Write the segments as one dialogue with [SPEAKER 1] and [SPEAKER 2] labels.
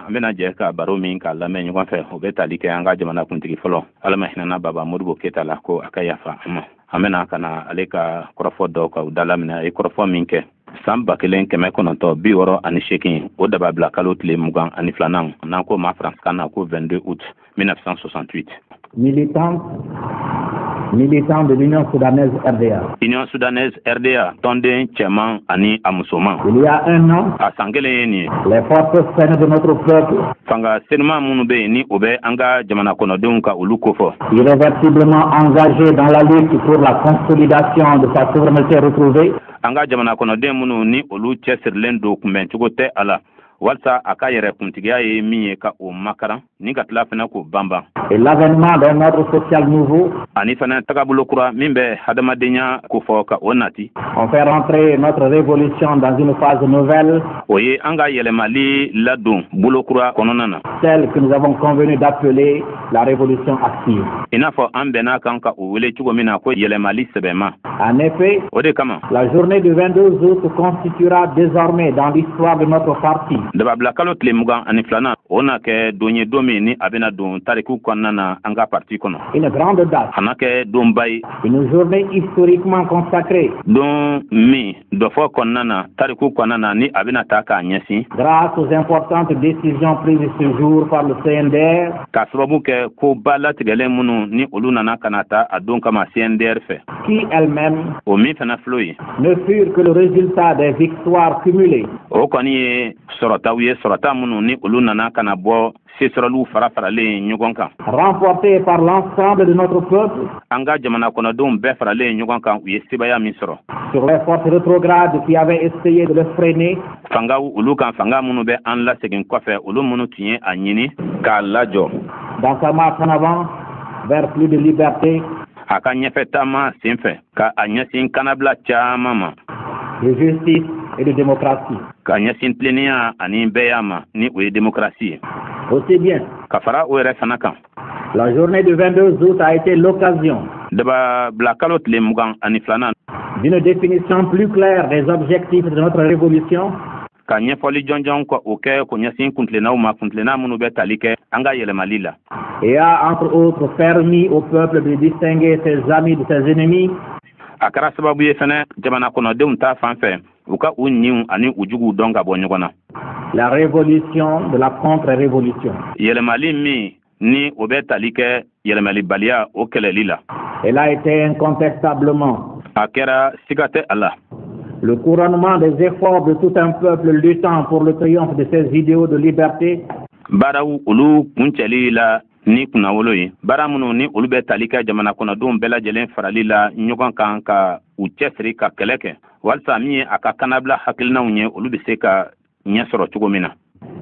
[SPEAKER 1] An bɛna jɛ ka baro min ka lamɛn ɲɔgɔn fɛ, o bɛ tali kɛ an ka jamana kuntigi fɔlɔ, Ala ma hinɛna Baba Modibo Keyita la, ko a ka yafa an ma. An bɛna ka na ale ka kɔrɔfɔ dɔw ka da laminɛ. A ye kɔrɔfɔ min kɛ san 1968, o dababila kalo tile 22nan, n'an ko ma faransikan na ko 22 août 1968.
[SPEAKER 2] Militant, militant de l'Union soudanaise RDA.
[SPEAKER 1] Union soudanaise RDA tɔnden cɛman ani a musoman.
[SPEAKER 2] Il y a un an,
[SPEAKER 1] a san kelen ye nin ye,
[SPEAKER 2] les forces saines de notre peuple,
[SPEAKER 1] fanga senuma minnu bɛ yen, ni o bɛ an ka jamana kɔnɔdenw ka olu kofɔ,
[SPEAKER 2] irréversiblement engagées dans la lutte pour la consolidation de sa souveraineté retrouvée,
[SPEAKER 1] an ka jamana kɔnɔden minnu ni olu cɛsirilen don, kunbɛncogo tɛ a la, walasa a ka yɛrɛ kuntigiya ye min ye, ka o makaran ni ka tila fana k'o banban,
[SPEAKER 2] et l'avènement d'un ordre social nouveau,
[SPEAKER 1] ani fana tagabolo kura min bɛ hadamadenya kofɔ, ka o nati,
[SPEAKER 2] ont fait rentrer notre révolution dans une phase nouvelle,
[SPEAKER 1] o ye an ka yɛlɛmali ladon bolo kura kɔnɔna na,
[SPEAKER 2] celle que nous avons convenu d'appeler la révolution active.
[SPEAKER 1] I n'a fɔ an bɛn'a kan ka o wele cogo min na ko yɛlɛmali sɛbɛma.
[SPEAKER 2] En effet,
[SPEAKER 1] o de kama,
[SPEAKER 2] la journée du 22 août constituera désormais dans l'histoire de notre parti
[SPEAKER 1] dababila kalo tile 22nan, o na kɛ don ye, don min ni a bɛna don tariku kɔnɔna na an ka parti kɔnɔ,
[SPEAKER 2] une grande date,
[SPEAKER 1] a na kɛ donba ye,
[SPEAKER 2] une journée historiquement consacrée,
[SPEAKER 1] don min dɔfɔ kɔnɔna na, tariku kɔnɔna na, ni a bɛna ta k'a ɲɛsin,
[SPEAKER 2] grâce aux importantes décisions prises ce jour par le CNDR,
[SPEAKER 1] k'a sababu kɛ ko ba latigɛlen minnu ni olu nana ka na ta a don kama CNDR fɛ,
[SPEAKER 2] qui elles-mêmes
[SPEAKER 1] o min fana filɛ ye,
[SPEAKER 2] ne furent que le résultat des victoires cumulées
[SPEAKER 1] o kɔni ye sɔrɔtaw ye, sɔrɔta minnu ni olu nana ka na bɔ sesɔrɔliw fara faralen ɲɔgɔn kan,
[SPEAKER 2] remportées par l'ensemble de notre peuple
[SPEAKER 1] an ka jamana kɔnɔdenw bɛɛ faralen ɲɔgɔn kan, u ye sebaya min sɔrɔ
[SPEAKER 2] sur les forces rétrogrades qui avaient essayé de le freiner,
[SPEAKER 1] fangaw olu kan, fanga minnu bɛ an lasegin kɔfɛ, olu minnu tun ye a ɲini k'a lajɔ
[SPEAKER 2] dans sa marche en avant vers plus de liberté,
[SPEAKER 1] a ka ɲɛfɛ taama sen fɛ, ka a ɲɛsin kannabila caman ma,
[SPEAKER 2] de justice et de démocratie.
[SPEAKER 1] ka ɲɛsin tilennenya ani bɛɛya ma, ni o ye démocratie ye.
[SPEAKER 2] Aussi bien,
[SPEAKER 1] ka fara o yɛrɛ fana kan,
[SPEAKER 2] la journée du 22 août a été l'occasion
[SPEAKER 1] dababila kalo tile 22nan,
[SPEAKER 2] d'une définition plus claire des objectifs de notre révolution,
[SPEAKER 1] ka ɲɛfɔli jɔnjɔn ka o kɛ ko ɲɛsin kuntilennaw ma, kuntilenna minnu bɛ tali kɛ an ka yɛlɛmali la,
[SPEAKER 2] et a entre autres permis au peuple de distinguer ses amis de ses ennemis,
[SPEAKER 1] A kɛra sababu ye fɛnɛ jamana kɔnɔdenw ta fan fɛ, u ka u ɲiw ani u juguw dɔn ka bɔ ɲɔgɔn na.
[SPEAKER 2] la révolution de la contre-révolution.
[SPEAKER 1] Yɛlɛmali min ni o bɛ tali kɛ yɛlɛmalibaliya o kɛlɛli la.
[SPEAKER 2] Elle a été incontestablement
[SPEAKER 1] A kɛra, siga tɛ a la,
[SPEAKER 2] le couronnement des efforts de tout un peuple luttant pour le triomphe de ses idéaux de liberté,
[SPEAKER 1] baaraw olu kuncɛli la ni kunnawolo ye, baara minnu ni olu bɛ tali kɛ jamana kɔnɔdenw bɛɛ lajɛlen farali la ɲɔgɔn kan, ka u cɛsiri ka kɛlɛ kɛ walisa min ye a ka kannabila hakilinaw ye, olu bɛ se ka ɲɛ sɔrɔ cogo min na,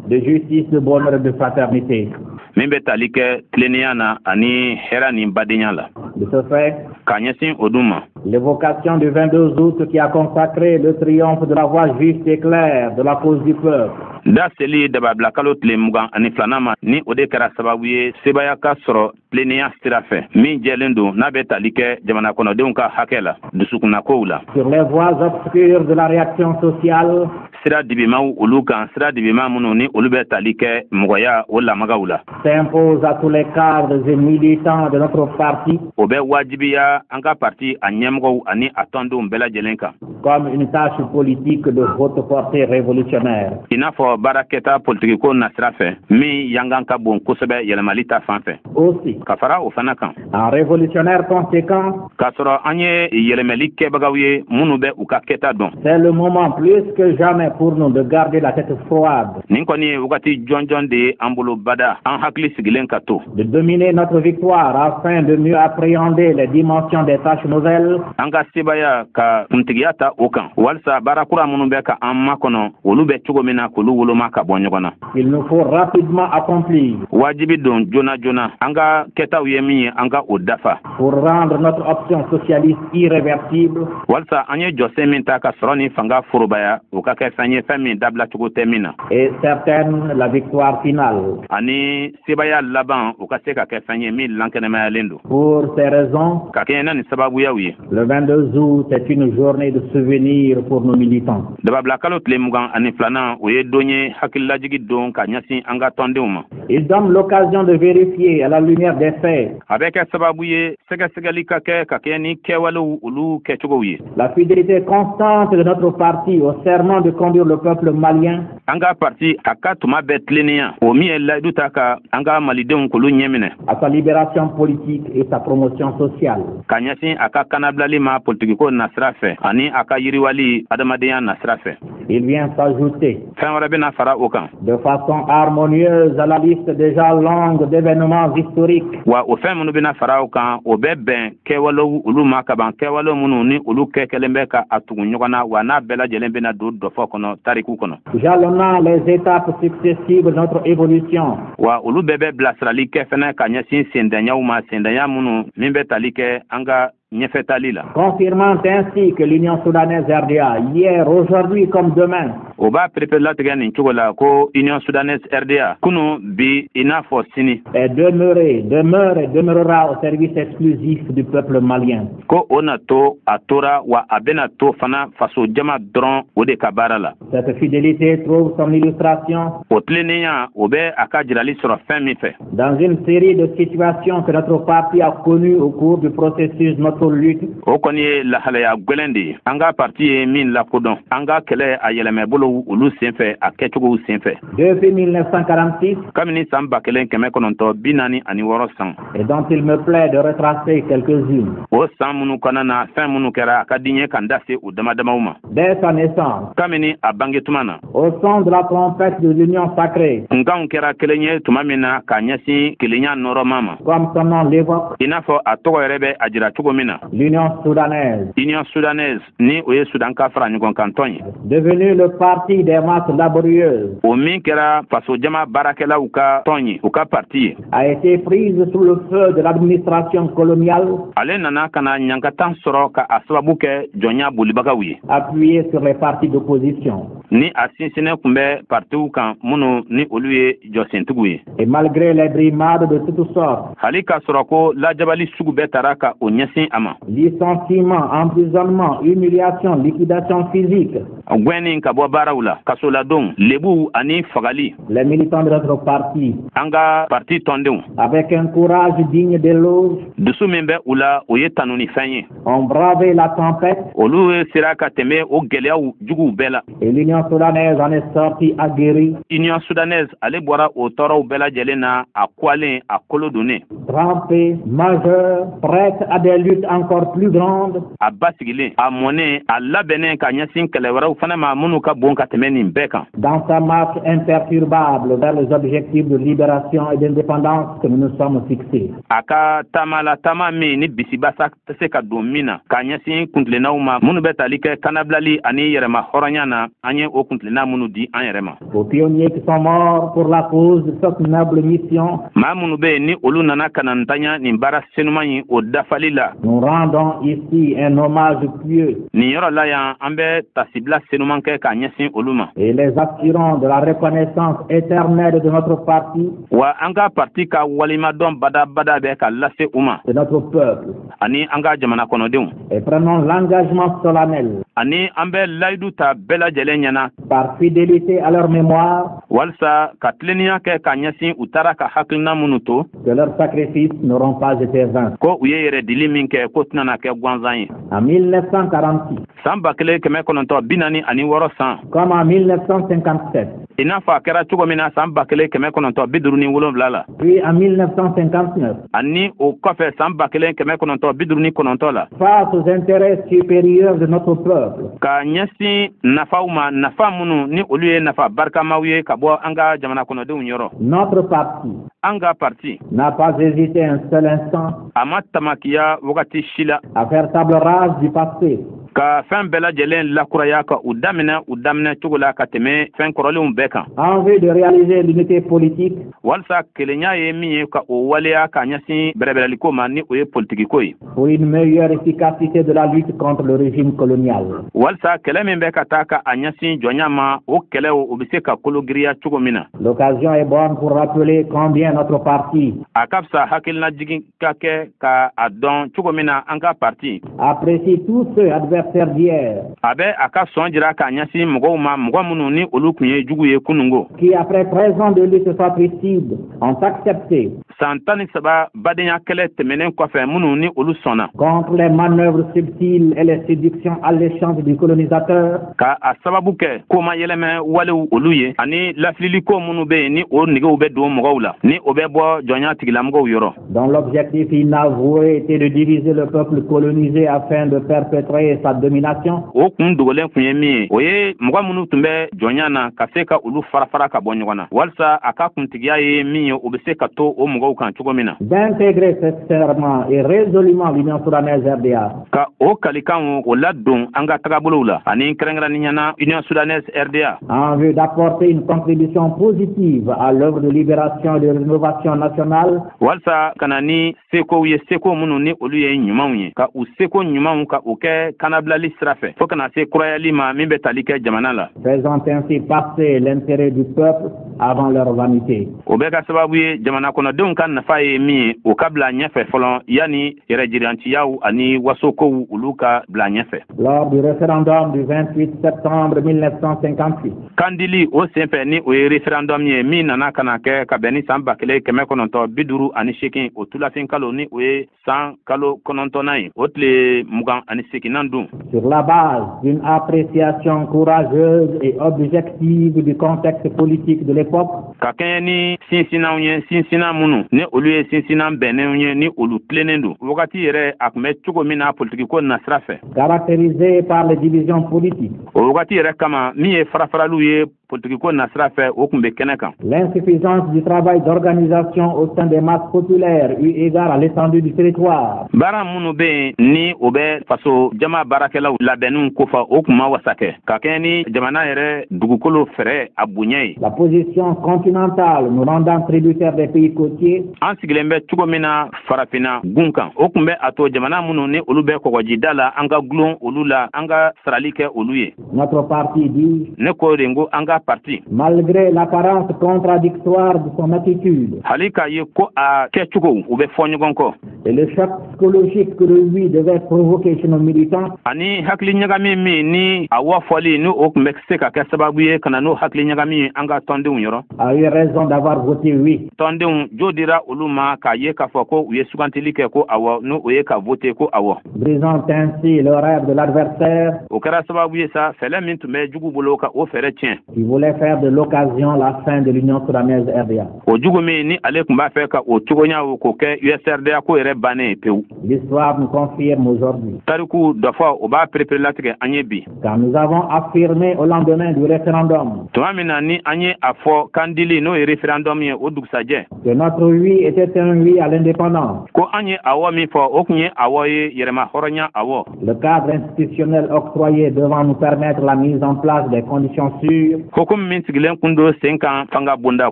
[SPEAKER 2] de justice, de bonheur et de fraternité.
[SPEAKER 1] min bɛ tali kɛ tilennenya na ani hɛrɛ ni badenya la.
[SPEAKER 2] De ce fait,
[SPEAKER 1] K'a ɲɛsin o dun ma,
[SPEAKER 2] l'évocation du 22 août qui a consacré le triomphe de la voie juste et claire de la cause du peuple,
[SPEAKER 1] da seli dababila kalo tile 22nan ma, ni o de kɛra sababu ye sebaya ka sɔrɔ tilennenya sira fɛ min jɛlen don, n'a bɛ tali kɛ jamana kɔnɔdenw ka hakɛ la, dusukunnakow la,
[SPEAKER 2] sur les voies obscures de la réaction sociale,
[SPEAKER 1] sira dibimaw olu kan, sira dibima minnu ni olu bɛ tali kɛ mɔgɔya o lamagaw la,
[SPEAKER 2] s'impose à tous les cadres et militants de notre parti
[SPEAKER 1] o bɛ wajibiya an ka parti a ɲɛmɔgɔw ani a tɔndenw bɛɛ lajɛlen kan
[SPEAKER 2] comme une tâche politique de haute portée révolutionnaire.
[SPEAKER 1] i n'a fɔ baarakɛta politikiko nasira fɛ min yangan ka bon kosɛbɛ yɛlɛmali ta fan fɛ.
[SPEAKER 2] Aussi,
[SPEAKER 1] Ka fara o fana kan,
[SPEAKER 2] en révolutionnaire conséquent,
[SPEAKER 1] k'a sɔrɔ an ye yɛlɛmali kɛbagaw ye minnu bɛ u ka kɛta dɔn,
[SPEAKER 2] c'est le moment plus que jamais pour nous de garder la tête froide,
[SPEAKER 1] nin kɔni ye wagati jɔnjɔn de ye an bolo bada, an hakili sigilen ka to,
[SPEAKER 2] de dominer notre victoire afin de mieux appréhender les dimensions des tâches nouvelles
[SPEAKER 1] an ka sebaya ka kuntigiya ta o kan, walisa baara kura minnu bɛ ka an makɔnɔ, olu bɛ cogo min na, k'olu woloma ka bɔ ɲɔgɔn na,
[SPEAKER 2] qu'il nous faut rapidement accomplir.
[SPEAKER 1] Wajibi don joona joona an ka kɛtaw ye min ye, an ka o dafa.
[SPEAKER 2] Pour rendre notre option socialiste irréversible.
[SPEAKER 1] Walisa an ye jɔsen min ta ka sɔrɔ ni fanga forobaya, o ka kɛ fɛn ye, fɛn min dabila cogo tɛ min na.
[SPEAKER 2] Et certaine la victoire finale.
[SPEAKER 1] Ani sebaya laban, o ka se ka kɛ fɛn ye min lankɛnɛmayalen don.
[SPEAKER 2] Pour ces raisons,
[SPEAKER 1] ka kɛɲɛ na nin sababuyaw ye,
[SPEAKER 2] le 22 août est une journée de souvenir pour nos militants.
[SPEAKER 1] Dababila kalo tile 22nan, o ye don ye, hakililajigi don ka ɲɛsin an ka tɔndenw ma.
[SPEAKER 2] Il donne l'occasion de vérifier à la lumière des faits
[SPEAKER 1] A bɛ kɛ sababu ye sɛgɛsɛgɛli ka kɛ ka kɛ ni kɛwalew olu kɛcogow ye
[SPEAKER 2] la fidélité constante de notre parti au serment de conduire le peuple malien
[SPEAKER 1] an ka parti a ka tuma bɛɛ tilennenya, o min ye layidu ta ka an ka malidenw k'olu ɲɛminɛ
[SPEAKER 2] à sa libération politique et sa promotion sociale.
[SPEAKER 1] ka ɲɛsin a ka kanabilali ma politikiko nasira fɛ ani a ka yiriwali adamadenya nasira fɛ.
[SPEAKER 2] Il vient s'ajouter
[SPEAKER 1] Fɛn wɛrɛ bɛna fara o kan
[SPEAKER 2] de façon harmonieuse à la liste déjà longue d'événements historiques
[SPEAKER 1] Wa o fɛn minnu bɛna fara o kan, o bɛ bɛn kɛwalew olu ma kaban, kɛwale minnu ni olu kɛ kɛlen bɛ ka a tugu ɲɔgɔn na, wa n'a bɛɛ lajɛlen bɛna don dɔfɔ kɔnɔ, tariku kɔnɔ,
[SPEAKER 2] jalonnant les étapes successives de notre évolution
[SPEAKER 1] wa olu bɛɛ bɛ bilasirali kɛ fɛnɛ ka ɲɛsin sendaɲaw ma, sendanya minnu min bɛ tali kɛ an ka ɲɛfɛtali la,
[SPEAKER 2] confirmant ainsi que l'Union soudanaise RDA, hier, aujourd'hui comme demain,
[SPEAKER 1] O b'a perepere nin cogo la ko Union soudanaise RDA, kunu, bi, i n'a fɔ sini,
[SPEAKER 2] est demeurée, demeure et demeurera au service exclusif du peuple malien.
[SPEAKER 1] ko o na to, a tora, wa a bɛna to fana faso jama dɔrɔn o de ka baara la.
[SPEAKER 2] Cette fidélité trouve son illustration
[SPEAKER 1] O tilennenya, o bɛ a ka jirali sɔrɔ fɛn min fɛ
[SPEAKER 2] dans une série de situations que notre parti a connues au cours du processus de notre lutte
[SPEAKER 1] O kɔni ye lahalaya gwɛlɛn de ye an ka parti ye min lakodɔn an ka kɛlɛ a yɛlɛmɛbolow olu senfɛ, a kɛcogow senfɛ
[SPEAKER 2] depuis 1946
[SPEAKER 1] kabini san 1946 san,
[SPEAKER 2] et dont il me plaît de retracer quelques-unes.
[SPEAKER 1] O san minnu kɔnɔna na, fɛn minnu kɛra, a ka di n ye ka n da se o dama damaw ma.
[SPEAKER 2] Dès sa naissance,
[SPEAKER 1] Kabini a bange tuma na,
[SPEAKER 2] au son de la trompette de l'Union sacrée,
[SPEAKER 1] kunkanw kɛra kelen ye tuma min na ka ɲɛsin kelenya nɔrɔma ma,
[SPEAKER 2] comme son nom l'évoque,
[SPEAKER 1] i n'a fɔ a tɔgɔ yɛrɛ bɛ a jira cogo min na,
[SPEAKER 2] l'Union soudanaise,
[SPEAKER 1] Union soudanaise, ni o ye Sudan ka fara ɲɔgɔn kan tɔn ye,
[SPEAKER 2] devenu le parti des masses laborieuses,
[SPEAKER 1] o min kɛra fasojama baarakɛlaw ka tɔn ye, u ka parti ye,
[SPEAKER 2] a été prise sous le feu de l'administration coloniale
[SPEAKER 1] ale nana ka na ɲankatan sɔrɔ ka a sababu kɛ jɔnya bolibagaw ye,
[SPEAKER 2] appuyée sur les partis d'opposition.
[SPEAKER 1] ni a sinsinnen tun bɛ partiw kan minnu ni olu ye jɔsentigiw ye.
[SPEAKER 2] Et malgré les brimades de toutes sortes,
[SPEAKER 1] Hali k'a sɔrɔ ko lajabali sugu bɛɛ tara ka o ɲɛsin a ma,
[SPEAKER 2] licenciement, emprisonnement, humiliation, liquidation physique,
[SPEAKER 1] gwɛnni ka bɔ baaraw la, kasoladon, lebuw ani fagali,
[SPEAKER 2] les militants de notre parti,
[SPEAKER 1] an ka parti tɔndenw,
[SPEAKER 2] avec un courage digne d'éloge,
[SPEAKER 1] dusu min bɛ u la, o ye tanunifɛn ye,
[SPEAKER 2] ont bravé la tempête
[SPEAKER 1] olu sera ka tɛmɛ o gwɛlɛyaw juguw bɛɛ la.
[SPEAKER 2] Et l'Union soudanaise en est sortie aguerrie,
[SPEAKER 1] Union soudanaise, ale bɔra o tɔɔrɔw bɛɛ lajɛlen na a kwalen, a kolo donnen,
[SPEAKER 2] trempée, majeure, prête à des luttes encore plus grandes,
[SPEAKER 1] a basigilen, a mɔnen, a labɛnnen ka ɲɛsin kɛlɛ wɛrɛw fana ma minnu ka bon ka tɛmɛ nin bɛɛ kan
[SPEAKER 2] dans sa marche imperturbable vers les objectifs de libération et d'indépendance que nous nous sommes fixés.
[SPEAKER 1] A ka taama la, taama min ni bisibasa tɛ se ka don min na, ka ɲɛsin kuntilennaw ma minnu bɛ tali kɛ kanabilali ani yɛrɛma hɔrɔnya na, an ye o kuntilenna minnu di an yɛrɛ ma.
[SPEAKER 2] Aux pionniers qui sont morts pour la cause de cette noble mission,
[SPEAKER 1] Maa minnu bɛ yen ni olu nana ka na ntanya nin baara senuman in o dafali la,
[SPEAKER 2] nous rendons ici un hommage pieux
[SPEAKER 1] nin yɔrɔ la yan, an bɛ tasibila senuman kɛ k'a ɲɛsin olu ma
[SPEAKER 2] et les assurons de la reconnaissance éternelle de notre parti,
[SPEAKER 1] wa an ka parti ka walimadɔn badabada bɛ ka lase u ma
[SPEAKER 2] de notre peuple,
[SPEAKER 1] ani an ka jamana kɔnɔdenw,
[SPEAKER 2] et prenons l'engagement solennel
[SPEAKER 1] ani an bɛ layidu ta bɛɛ lajɛlen ɲɛna
[SPEAKER 2] par fidélité à leur mémoire
[SPEAKER 1] walisa ka tilennenya kɛ ka ɲɛsin u taara ka hakilina minnu to
[SPEAKER 2] que leurs sacrifices n'auront pas été vains.
[SPEAKER 1] ko u ye yɛrɛ dili min kɛ, ko tɛna kɛ gansan ye.
[SPEAKER 2] En 1946,
[SPEAKER 1] San 1946 san,
[SPEAKER 2] comme en 1957,
[SPEAKER 1] i n'a fɔ a kɛra cogo min na san 1957 la,
[SPEAKER 2] puis en 1959,
[SPEAKER 1] ani o kɔfɛ san 1959 la,
[SPEAKER 2] face aux intérêts supérieurs de notre peuple,
[SPEAKER 1] ka ɲɛsin nafaw ma, nafa minnu ni olu ye nafa barikamaw ye ka bɔ an ka jamana kɔnɔdenw yɔrɔ,
[SPEAKER 2] notre parti
[SPEAKER 1] an ka parti
[SPEAKER 2] n'a pas hésité un seul instant
[SPEAKER 1] a ma tamakiya wagati si la
[SPEAKER 2] à faire table rase du passé.
[SPEAKER 1] Ka fɛn bɛɛ lajɛlen lakuraya, ka u daminɛ u daminɛ cogo la ka tɛmɛ fɛn kɔrɔlenw bɛɛ kan.
[SPEAKER 2] En vue de réaliser l'unité politique
[SPEAKER 1] Walisa kelenya ye min ye, ka o waleya ka ɲɛsin bɛrɛbɛrɛliko ma, ni o ye politikiko ye.
[SPEAKER 2] pour une meilleure efficacité de la lutte contre le régime colonial.
[SPEAKER 1] Walisa kɛlɛ min bɛ ka taa ka a ɲɛsin jɔnya ma, o kɛlɛw, o bɛ se ka kolo giriya cogo min na.
[SPEAKER 2] L'occasion est bonne pour rappeler combien notre parti
[SPEAKER 1] A ka fisa hakilinajigin ka kɛ ka a dɔn cogo min na an ka parti
[SPEAKER 2] apprécie tous ceux adversaires d'hier
[SPEAKER 1] a bɛ a ka sɔn jira k'a ɲɛsin mɔgɔw ma, mɔgɔ minnu ni olu tun ye jugu ye kunungo,
[SPEAKER 2] qui, après 13 ans de lutte fratricide, ont accepté,
[SPEAKER 1] san 13 badenya kɛlɛ tɛmɛnen kɔfɛ, minnu ni olu sɔnna
[SPEAKER 2] contre les manœuvres subtiles et les séductions alléchantes du colonisateur,
[SPEAKER 1] ka a sababu kɛ koma yɛlɛmɛ walew olu ye, ani lafililiko minnu bɛ yen ni o negew bɛ don mɔgɔw la, ni o bɛ bɔ jɔnya tigilamɔgɔw yɔrɔ,
[SPEAKER 2] dont l'objectif inavoué était de diviser le peuple colonisé afin de perpétrer sa domination,
[SPEAKER 1] O kun dogolen kun ye min ye, o ye mɔgɔ minnu tun bɛ jɔnya na, ka se ka olu fara fara ka bɔ ɲɔgɔn na, walisa a ka kuntigiya ye min ye, o bɛ se ka to o mɔgɔw kan cogo min na.
[SPEAKER 2] d'intégrer sincèrement et résolument l'Union soudanaise RDA
[SPEAKER 1] Ka o kalikanw o ladon an ka tagabolow la, ani kɛrɛnkɛrɛnnenya na Union soudanaise RDA,
[SPEAKER 2] en vue d'apporter une contribution positive à l'œuvre de libération et de rénovation nationale
[SPEAKER 1] walisa ka na ni sekow ye, seko minnu ni olu ye ɲumanw ye, ka u seko ɲumanw ka o kɛ kanabilali sira fɛ, fɔɔ kana se kurayali ma min bɛ tali kɛ jamana la.
[SPEAKER 2] faisant ainsi passer l'intérêt du peuple avant leur vanité.
[SPEAKER 1] O bɛ ka sababu ye, jamana kɔnɔdenw ka nafa ye min ye, o ka bila ɲɛfɛ fɔlɔ yanni yɛrɛjiranciyaw ani wasokow olu ka bila ɲɛfɛ.
[SPEAKER 2] Lors du référendum du 28 septembre 1958,
[SPEAKER 1] Kandili o senfɛ, ni o ye référendum ye min nana ka na kɛ ka bɛn ni san 1958, o tulafin kalo, ni o ye san kalo 9nan ye, o tile 28nan don,
[SPEAKER 2] sur la base d'une appréciation courageuse et objective du contexte politique de l'époque,
[SPEAKER 1] ka kɛɲɛ ni sinsinanw ye, sinsinna minnu ni olu ye sinsinnan bɛnnenw ye, ni olu tilennen don wagati yɛrɛ a tun bɛ cogo min na politikiko nasira fɛ,
[SPEAKER 2] caractérisée par les divisions politiques,
[SPEAKER 1] o wagati yɛrɛ kama, min ye farafaraliw ye politikiko nasira fɛ, o tun bɛ kɛnɛ kan,
[SPEAKER 2] l'insuffisance du travail d'organisation au sein des masses populaires eu égard à l'étendue du territoire,
[SPEAKER 1] baara minnu bɛ yen ni o bɛ faso jama baarakɛlaw labɛnninw kofɔ, o tun ma wasa kɛ ka kɛɲɛ ni jamana yɛrɛ dugukolo fɛrɛ a bonya ye,
[SPEAKER 2] la position continentale nous rendant tributaires des pays côtiers,
[SPEAKER 1] an sigilen bɛ cogo min na farafinna gun kan, o tun bɛ a to jamana minnu ni olu bɛ kɔgɔjida la, an ka gulon olu la, an ka sarali kɛ olu ye.
[SPEAKER 2] Notre parti dit,
[SPEAKER 1] Ne ko de, n ko an ka parti,
[SPEAKER 2] malgré l'apparence contradictoire de son attitude
[SPEAKER 1] hali k'a ye ko a kɛcogo u bɛ fɔ ɲɔgɔn kɔ,
[SPEAKER 2] et le choc psychologique que le oui devait provoquer chez nos militants,
[SPEAKER 1] ani hakili ɲagami min ni a wa fɔli ni o tun bɛ se ka kɛ sababu ye ka na n'o hakili ɲagami ye an ka tɔndenw yɔrɔ,
[SPEAKER 2] a eu raison d'avoir voté oui.
[SPEAKER 1] tɔndenw jo dira olu ma k'a ye k'a fɔ ko u ye sugantili kɛ ko awɔ, n'o o ye ka vote ko awɔ.
[SPEAKER 2] Brisant ainsi le rêve de l'adversaire
[SPEAKER 1] O kɛra sababu ye sa, fɛlɛ min tun bɛ jugu bolo, ka o fɛɛrɛ tiɲɛ,
[SPEAKER 2] qui voulait faire de l'occasion la fin de l'Union soudanaise RDA.
[SPEAKER 1] O jugu min ni ale tun b'a fɛ ka o cogoya o k'o kɛ USRDA ko yɛrɛ bannen ye pewu.
[SPEAKER 2] L'histoire nous confirme aujourd'hui
[SPEAKER 1] Tariku dɔfɔ o b'a pereperelatigɛ an ye bi,
[SPEAKER 2] quand nous avons affirmé au lendemain du référendum
[SPEAKER 1] tuma min na ni an ye a fɔ kandili, n'o ye référendum ye, o dugusajɛ,
[SPEAKER 2] que notre oui était un oui à l'indépendance,
[SPEAKER 1] ko an ye awɔ min fɔ, o tun ye awɔ ye yɛrɛma hɔrɔnya awɔ,
[SPEAKER 2] le cadre institutionnel octroyé devant nous permettre la mise en place des conditions sûres
[SPEAKER 1] Hukumu min sigilen kun don sen kan fanga bonda